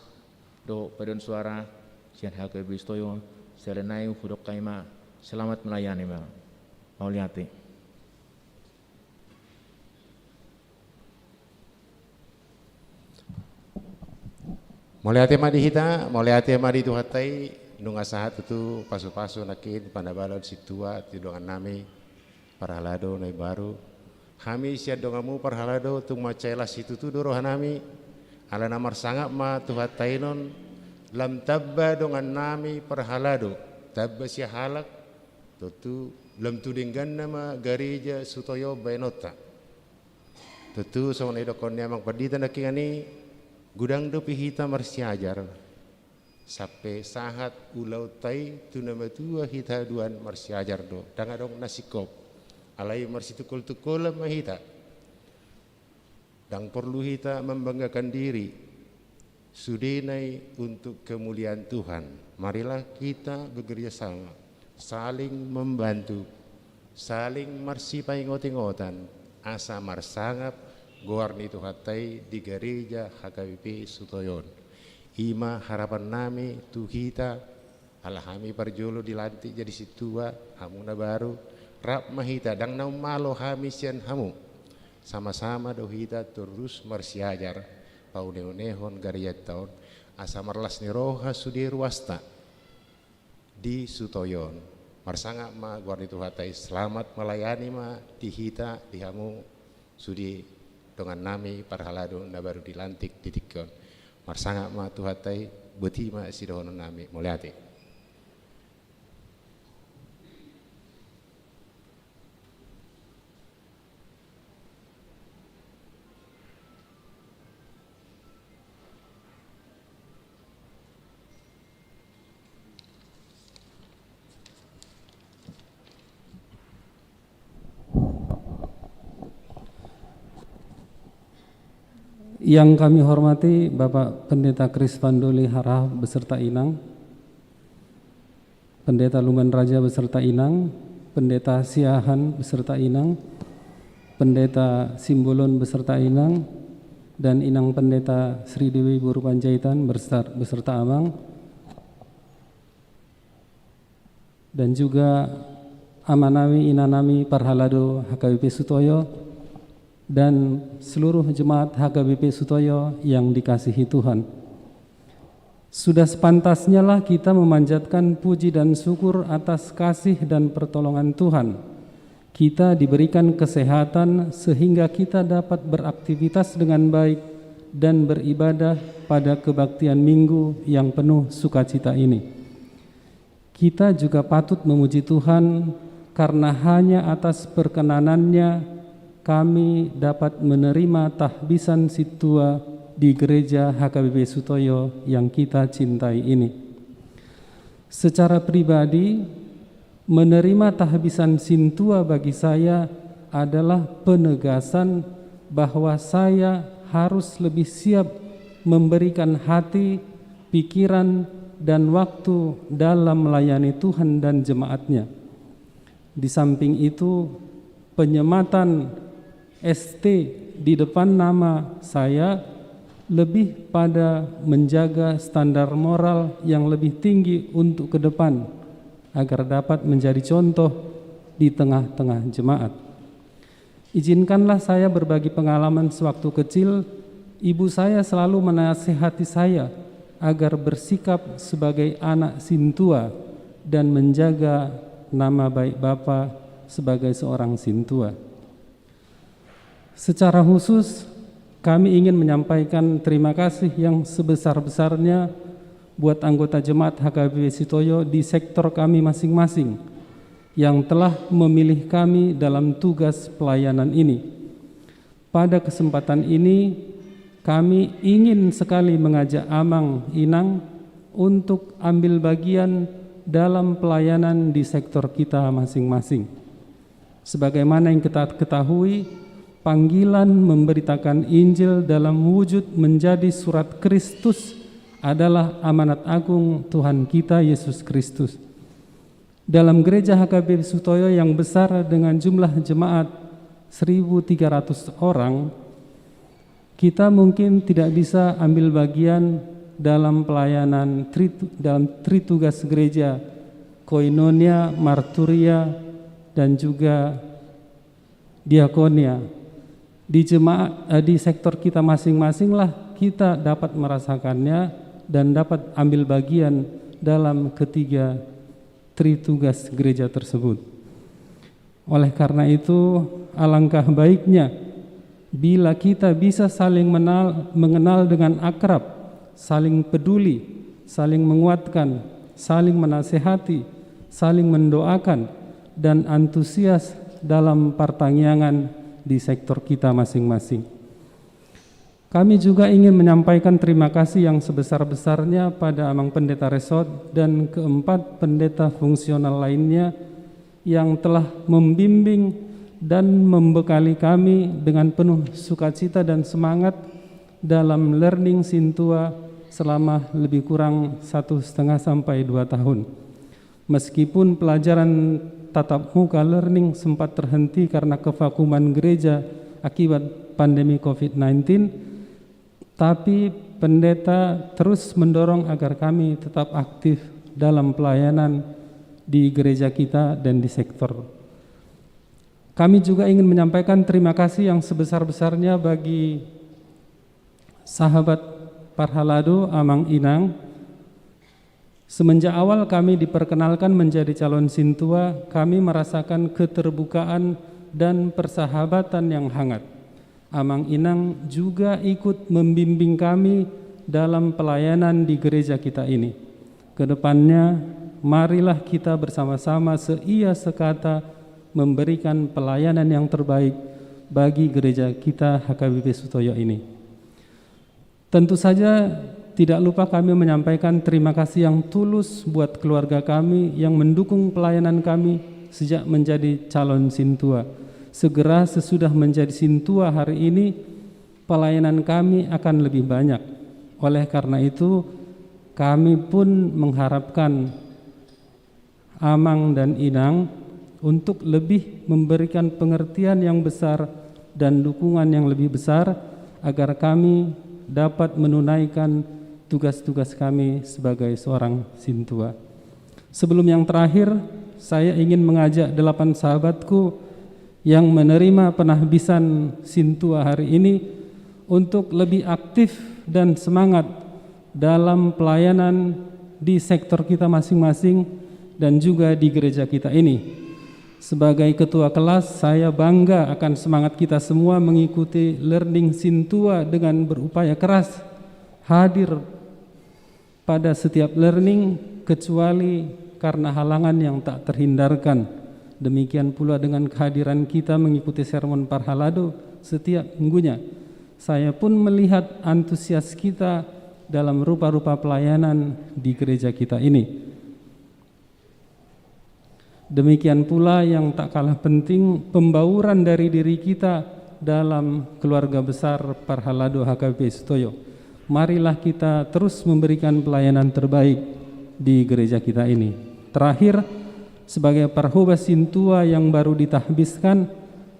dohot paduan suara sian H K B P Sutoyo. Sahali nai hudok hami ma, selamat melayani ma. Mauliate. Mauliate ma di hita, mauliate ma di Tuhanta i, nunga sahat tutu pasu-pasu nangkin panabalan sintua tu dongannami parhalado na imbaru. Hami sian donganmu parhalado tung mansai las situtu do rohanami, ala na marsangap ma Tuhanta i annon, lam tamba dongannami parhalado, tamba sian halak, tontu lam tu dengganna ma gareja Sutoyo baenonta. Tontu songon na nidokkon ni amang pandita nangkiningan i, godang dope hita marsiajar sampe sahat ulaonta i tu na matua hita haduan marsiajar do, ndang adong na singkop. Alai marsitungkol-tungkolan ma hita. Ndang porlu hita membanggakan diri. Sudena i untuk kemuliaan Tuhan. Marilah kita bekerja sama, saling membantu, saling marsipaingot-ingotan, asa marsangap goar ni Tuhanta i di gareja H K B P Sutoyo on. I ma harapannami tu hita, ala hami parjolo dilantik jadi sintua, hamu na baru, rap ma hita, ndang na ummalo hami sian hamu. Sama-sama do hita torus marsiajar, paune-unehon garejanta on, asa marlas ni roha sude ruasta di Sutoyo on. Marsangap ma goar ni Tuhanta i, selamat melayani ma di hita, di hamu, sude dongannami parhalado na baru dilantik di tingki on. Marsangap ma Tuhanta i, boti ma sidohononnami, mauliate. Yang kami hormati Bapak Pendeta Krispanduli Harahap beserta Inang, Pendeta Luman Raja beserta Inang, Pendeta Siahaan beserta Inang, Pendeta Simbolon beserta Inang, dan Inang Pendeta Sri Dewi Boru Panjaitan beserta, beserta Amang, dan juga amanami, inanami, parhalado H K B P Sutoyo, dan seluruh jemaat H K B P Sutoyo yang dikasihi Tuhan. Sudah sepantasnyalah kita memanjatkan puji dan syukur atas kasih dan pertolongan Tuhan. Kita diberikan kesehatan sehingga kita dapat beraktivitas dengan baik dan beribadah pada kebaktian Minggu yang penuh sukacita ini. Kita juga patut memuji Tuhan karena hanya atas perkenanan-Nya kami dapat menerima tahbisan sintua di Gereja H K B P Sutoyo yang kita cintai ini. Secara pribadi, menerima tahbisan sintua bagi saya adalah penegasan bahwa saya harus lebih siap memberikan hati, pikiran, dan waktu dalam melayani Tuhan dan jemaat-Nya. Di samping itu, penyematan S T di depan nama saya lebih pada menjaga standar moral yang lebih tinggi untuk ke depan, agar dapat menjadi contoh di tengah-tengah jemaat. Izinkanlah saya berbagi pengalaman sewaktu kecil. Ibu saya selalu menasihati saya agar bersikap sebagai anak sintua dan menjaga nama baik Bapa sebagai seorang sintua. Secara khusus, kami ingin menyampaikan terima kasih yang sebesar-besarnya buat anggota jemaat H K B P Sutoyo di sektor kami masing-masing yang telah memilih kami dalam tugas pelayanan ini. Pada kesempatan ini, kami ingin sekali mengajak Amang Inang untuk ambil bagian dalam pelayanan di sektor kita masing-masing. Sebagaimana yang kita ketahui, panggilan memberitakan Injil dalam wujud menjadi surat Kristus adalah amanat agung Tuhan kita Yesus Kristus. Dalam gereja H K B P Sutoyo yang besar dengan jumlah jemaat seribu tiga ratus orang, kita mungkin tidak bisa ambil bagian dalam pelayanan tritu-, dalam tritugas gereja, koinonia, marturia, dan juga diakonia. Di jemaat, eh, di sektor kita masing-masinglah kita dapat merasakannya dan dapat ambil bagian dalam ketiga tritugas gereja tersebut. Oleh karena itu, alangkah baiknya bila kita bisa saling menal-, mengenal dengan akrab, saling peduli, saling menguatkan, saling menasehati, saling mendoakan, dan antusias dalam partangiangan di sektor kita masing-masing. Kami juga ingin menyampaikan terima kasih yang sebesar-besarnya pada Amang Pendeta Resort dan keempat pendeta fungsional lainnya yang telah membimbing dan membekali kami dengan penuh sukacita dan semangat dalam learning sintua selama lebih kurang satu setengah sampai dua tahun. Meskipun pelajaran tatap muka, learning, sempat terhenti karena kevakuman gereja akibat pandemi covid sembilan belas, tapi pendeta terus mendorong agar kami tetap aktif dalam pelayanan di gereja kita dan di sektor. Kami juga ingin menyampaikan terima kasih yang sebesar-besarnya bagi sahabat parhalado, Amang Inang, Semenjak awal kami diperkenalkan menjadi calon sintua, kami merasakan keterbukaan dan persahabatan yang hangat. Amang Inang juga ikut membimbing kami dalam pelayanan di gereja kita ini. Kedepannya, marilah kita bersama-sama seia sekata memberikan pelayanan yang terbaik bagi gereja kita H K B P Sutoyo ini. Tentu saja, tidak lupa kami menyampaikan terima kasih yang tulus buat keluarga kami yang mendukung pelayanan kami sejak menjadi calon sintua. Segera sesudah menjadi sintua hari ini, pelayanan kami akan lebih banyak. Oleh karena itu, kami pun mengharapkan Amang dan Inang untuk lebih memberikan pengertian yang besar dan dukungan yang lebih besar, agar kami dapat menunaikan tugas-tugas kami sebagai seorang sintua. Sebelum yang terakhir, saya ingin mengajak delapan sahabatku yang menerima penahbisan sintua hari ini untuk lebih aktif dan semangat dalam pelayanan di sektor kita masing-masing dan juga di gereja kita ini. Sebagai ketua kelas, saya bangga akan semangat kita semua mengikuti learning sintua dengan berupaya keras hadir pada setiap learning, kecuali karena halangan yang tak terhindarkan. Demikian pula dengan kehadiran kita mengikuti sermon parhalado setiap minggunya. Saya pun melihat antusias kita dalam rupa-rupa pelayanan di gereja kita ini. Demikian pula yang tak kalah penting, pembauran dari diri kita dalam keluarga besar Parhalado H K B P Sutoyo. Marilah kita terus memberikan pelayanan terbaik di gereja kita ini. Terakhir, sebagai parhoba sintua yang baru ditahbiskan,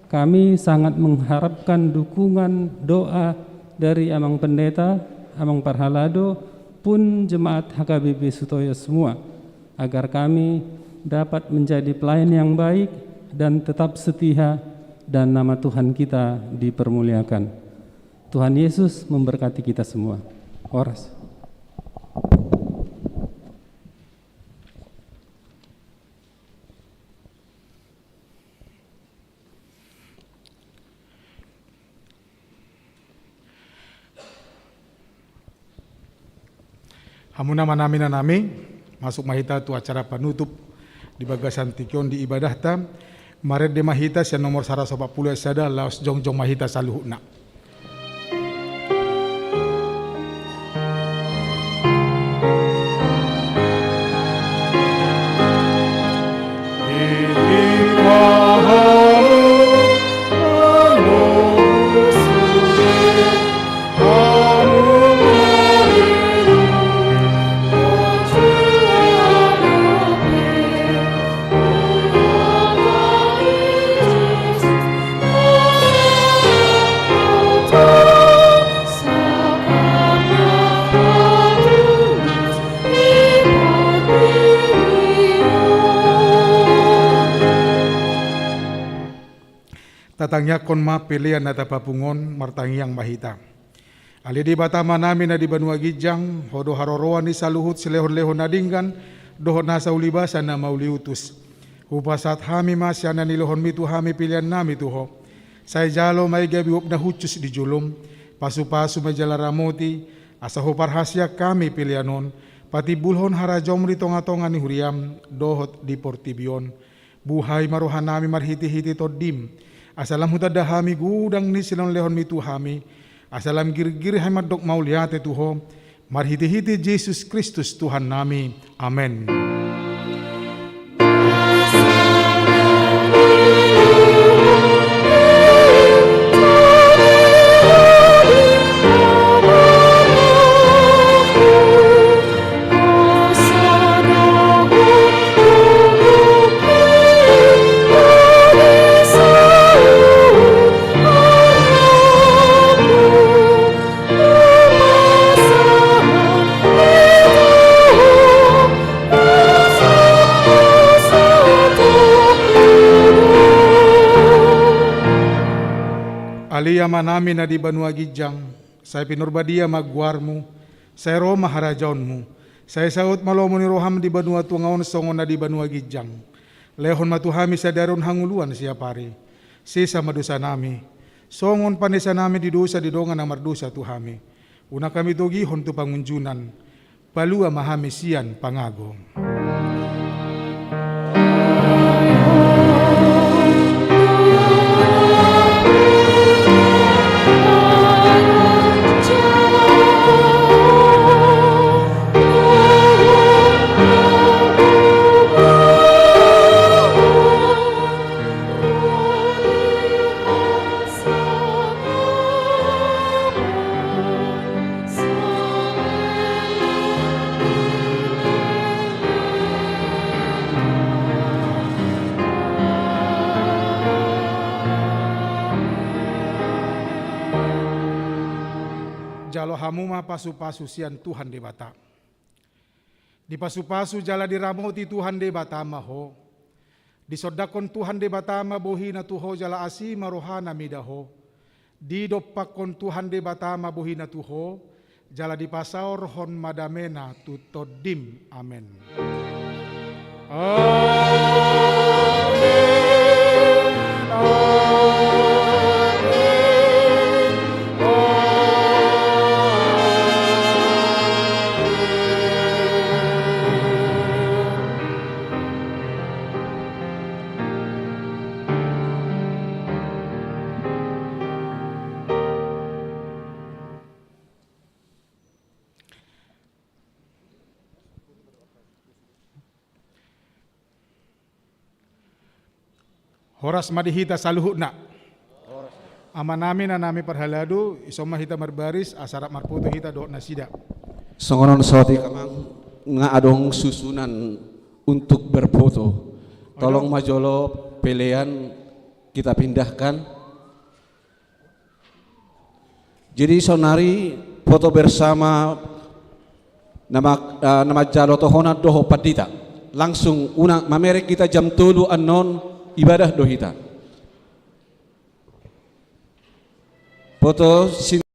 kami sangat mengharapkan dukungan doa dari Amang Pendeta, Amang Parhalado, pun jemaat H K B P Sutoyo semua, agar kami dapat menjadi pelayan yang baik dan tetap setia, dan nama Tuhan kita dipermuliakan. Tuhan Yesus memberkati kita semua. Horas. Hamu amanami, inanami, masuk ma hita tu acara panutup di bagasan tingki on di ibadahta. Marende ma hita sian nomor saratus opat pulu sada, laos jongjong ma hita saluhutna. Tatangiangkon ma pelean na tapapungu on, martangiang ma hita. Ale Debata Amanami na di banua ginjang, Ho do haroroan ni saluhut silehonlehon na denggan dohot nasa ulibasan na mauliutus. Hupasahat hami ma sian na nilehonmi tu hami peleannami tu Ho. Sai jalo ma i gabe uap na hushus di jolom, pasupasu ma i jala ramoti, asa huparhaseang hami pelean on patimbulhon harajaonmu di tongatonga ni huriam dohot di portibi on. Buhai ma rohanami marhitehite Tondim, asa lam hutanda hami godang ni silehonlehonmi tu hami, asa lam girgir hami mandok mauliate tu Ho, marhitehite Jesus Kristus Tuhannami. Amen. Ale Amanami na di banua ginjang, sai pinarbadia ma goarmu, sai ro ma harajaonmu, Sai saut ma lomo ni roham di banua tonga on songon na di banua ginjang. Lehon ma tu hami sadari on hangoluan siapari. Sesa ma dosanami, songon panesanami di dosa di dongan na mardosa tu hami. Unang hami togihon tu pangunjunan. Palua ma hami sian pangago. Jalo hamu ma pasu-pasu sian Tuhan Debata. Dipasu-pasu jala diramoti Tuhan Debata ma ho. Disondangkon Tuhan Debata ma bohina tu ho jala asi ma rohana mida ho. Didompakkon Tuhan Debata ma bohina tu ho, jala dipasaorhon ma damena tu tondim. Amen. Amen. Amen. Horas ma di hita saluhutna. Amanami, inanami parhalado, dison ma hita marbaris asa rap marfoto hita dohot nasida. Songon on saotik amang, nga adong susunan untuk berfoto. Tolong ma jolo pelean kita pindahkan. Jadi saonari foto bersama na ma-, eh, na manjalo tohonan dohot pandita. Langsung unang mamereng hita jam tolu annon ibadah do hita. Foto sin-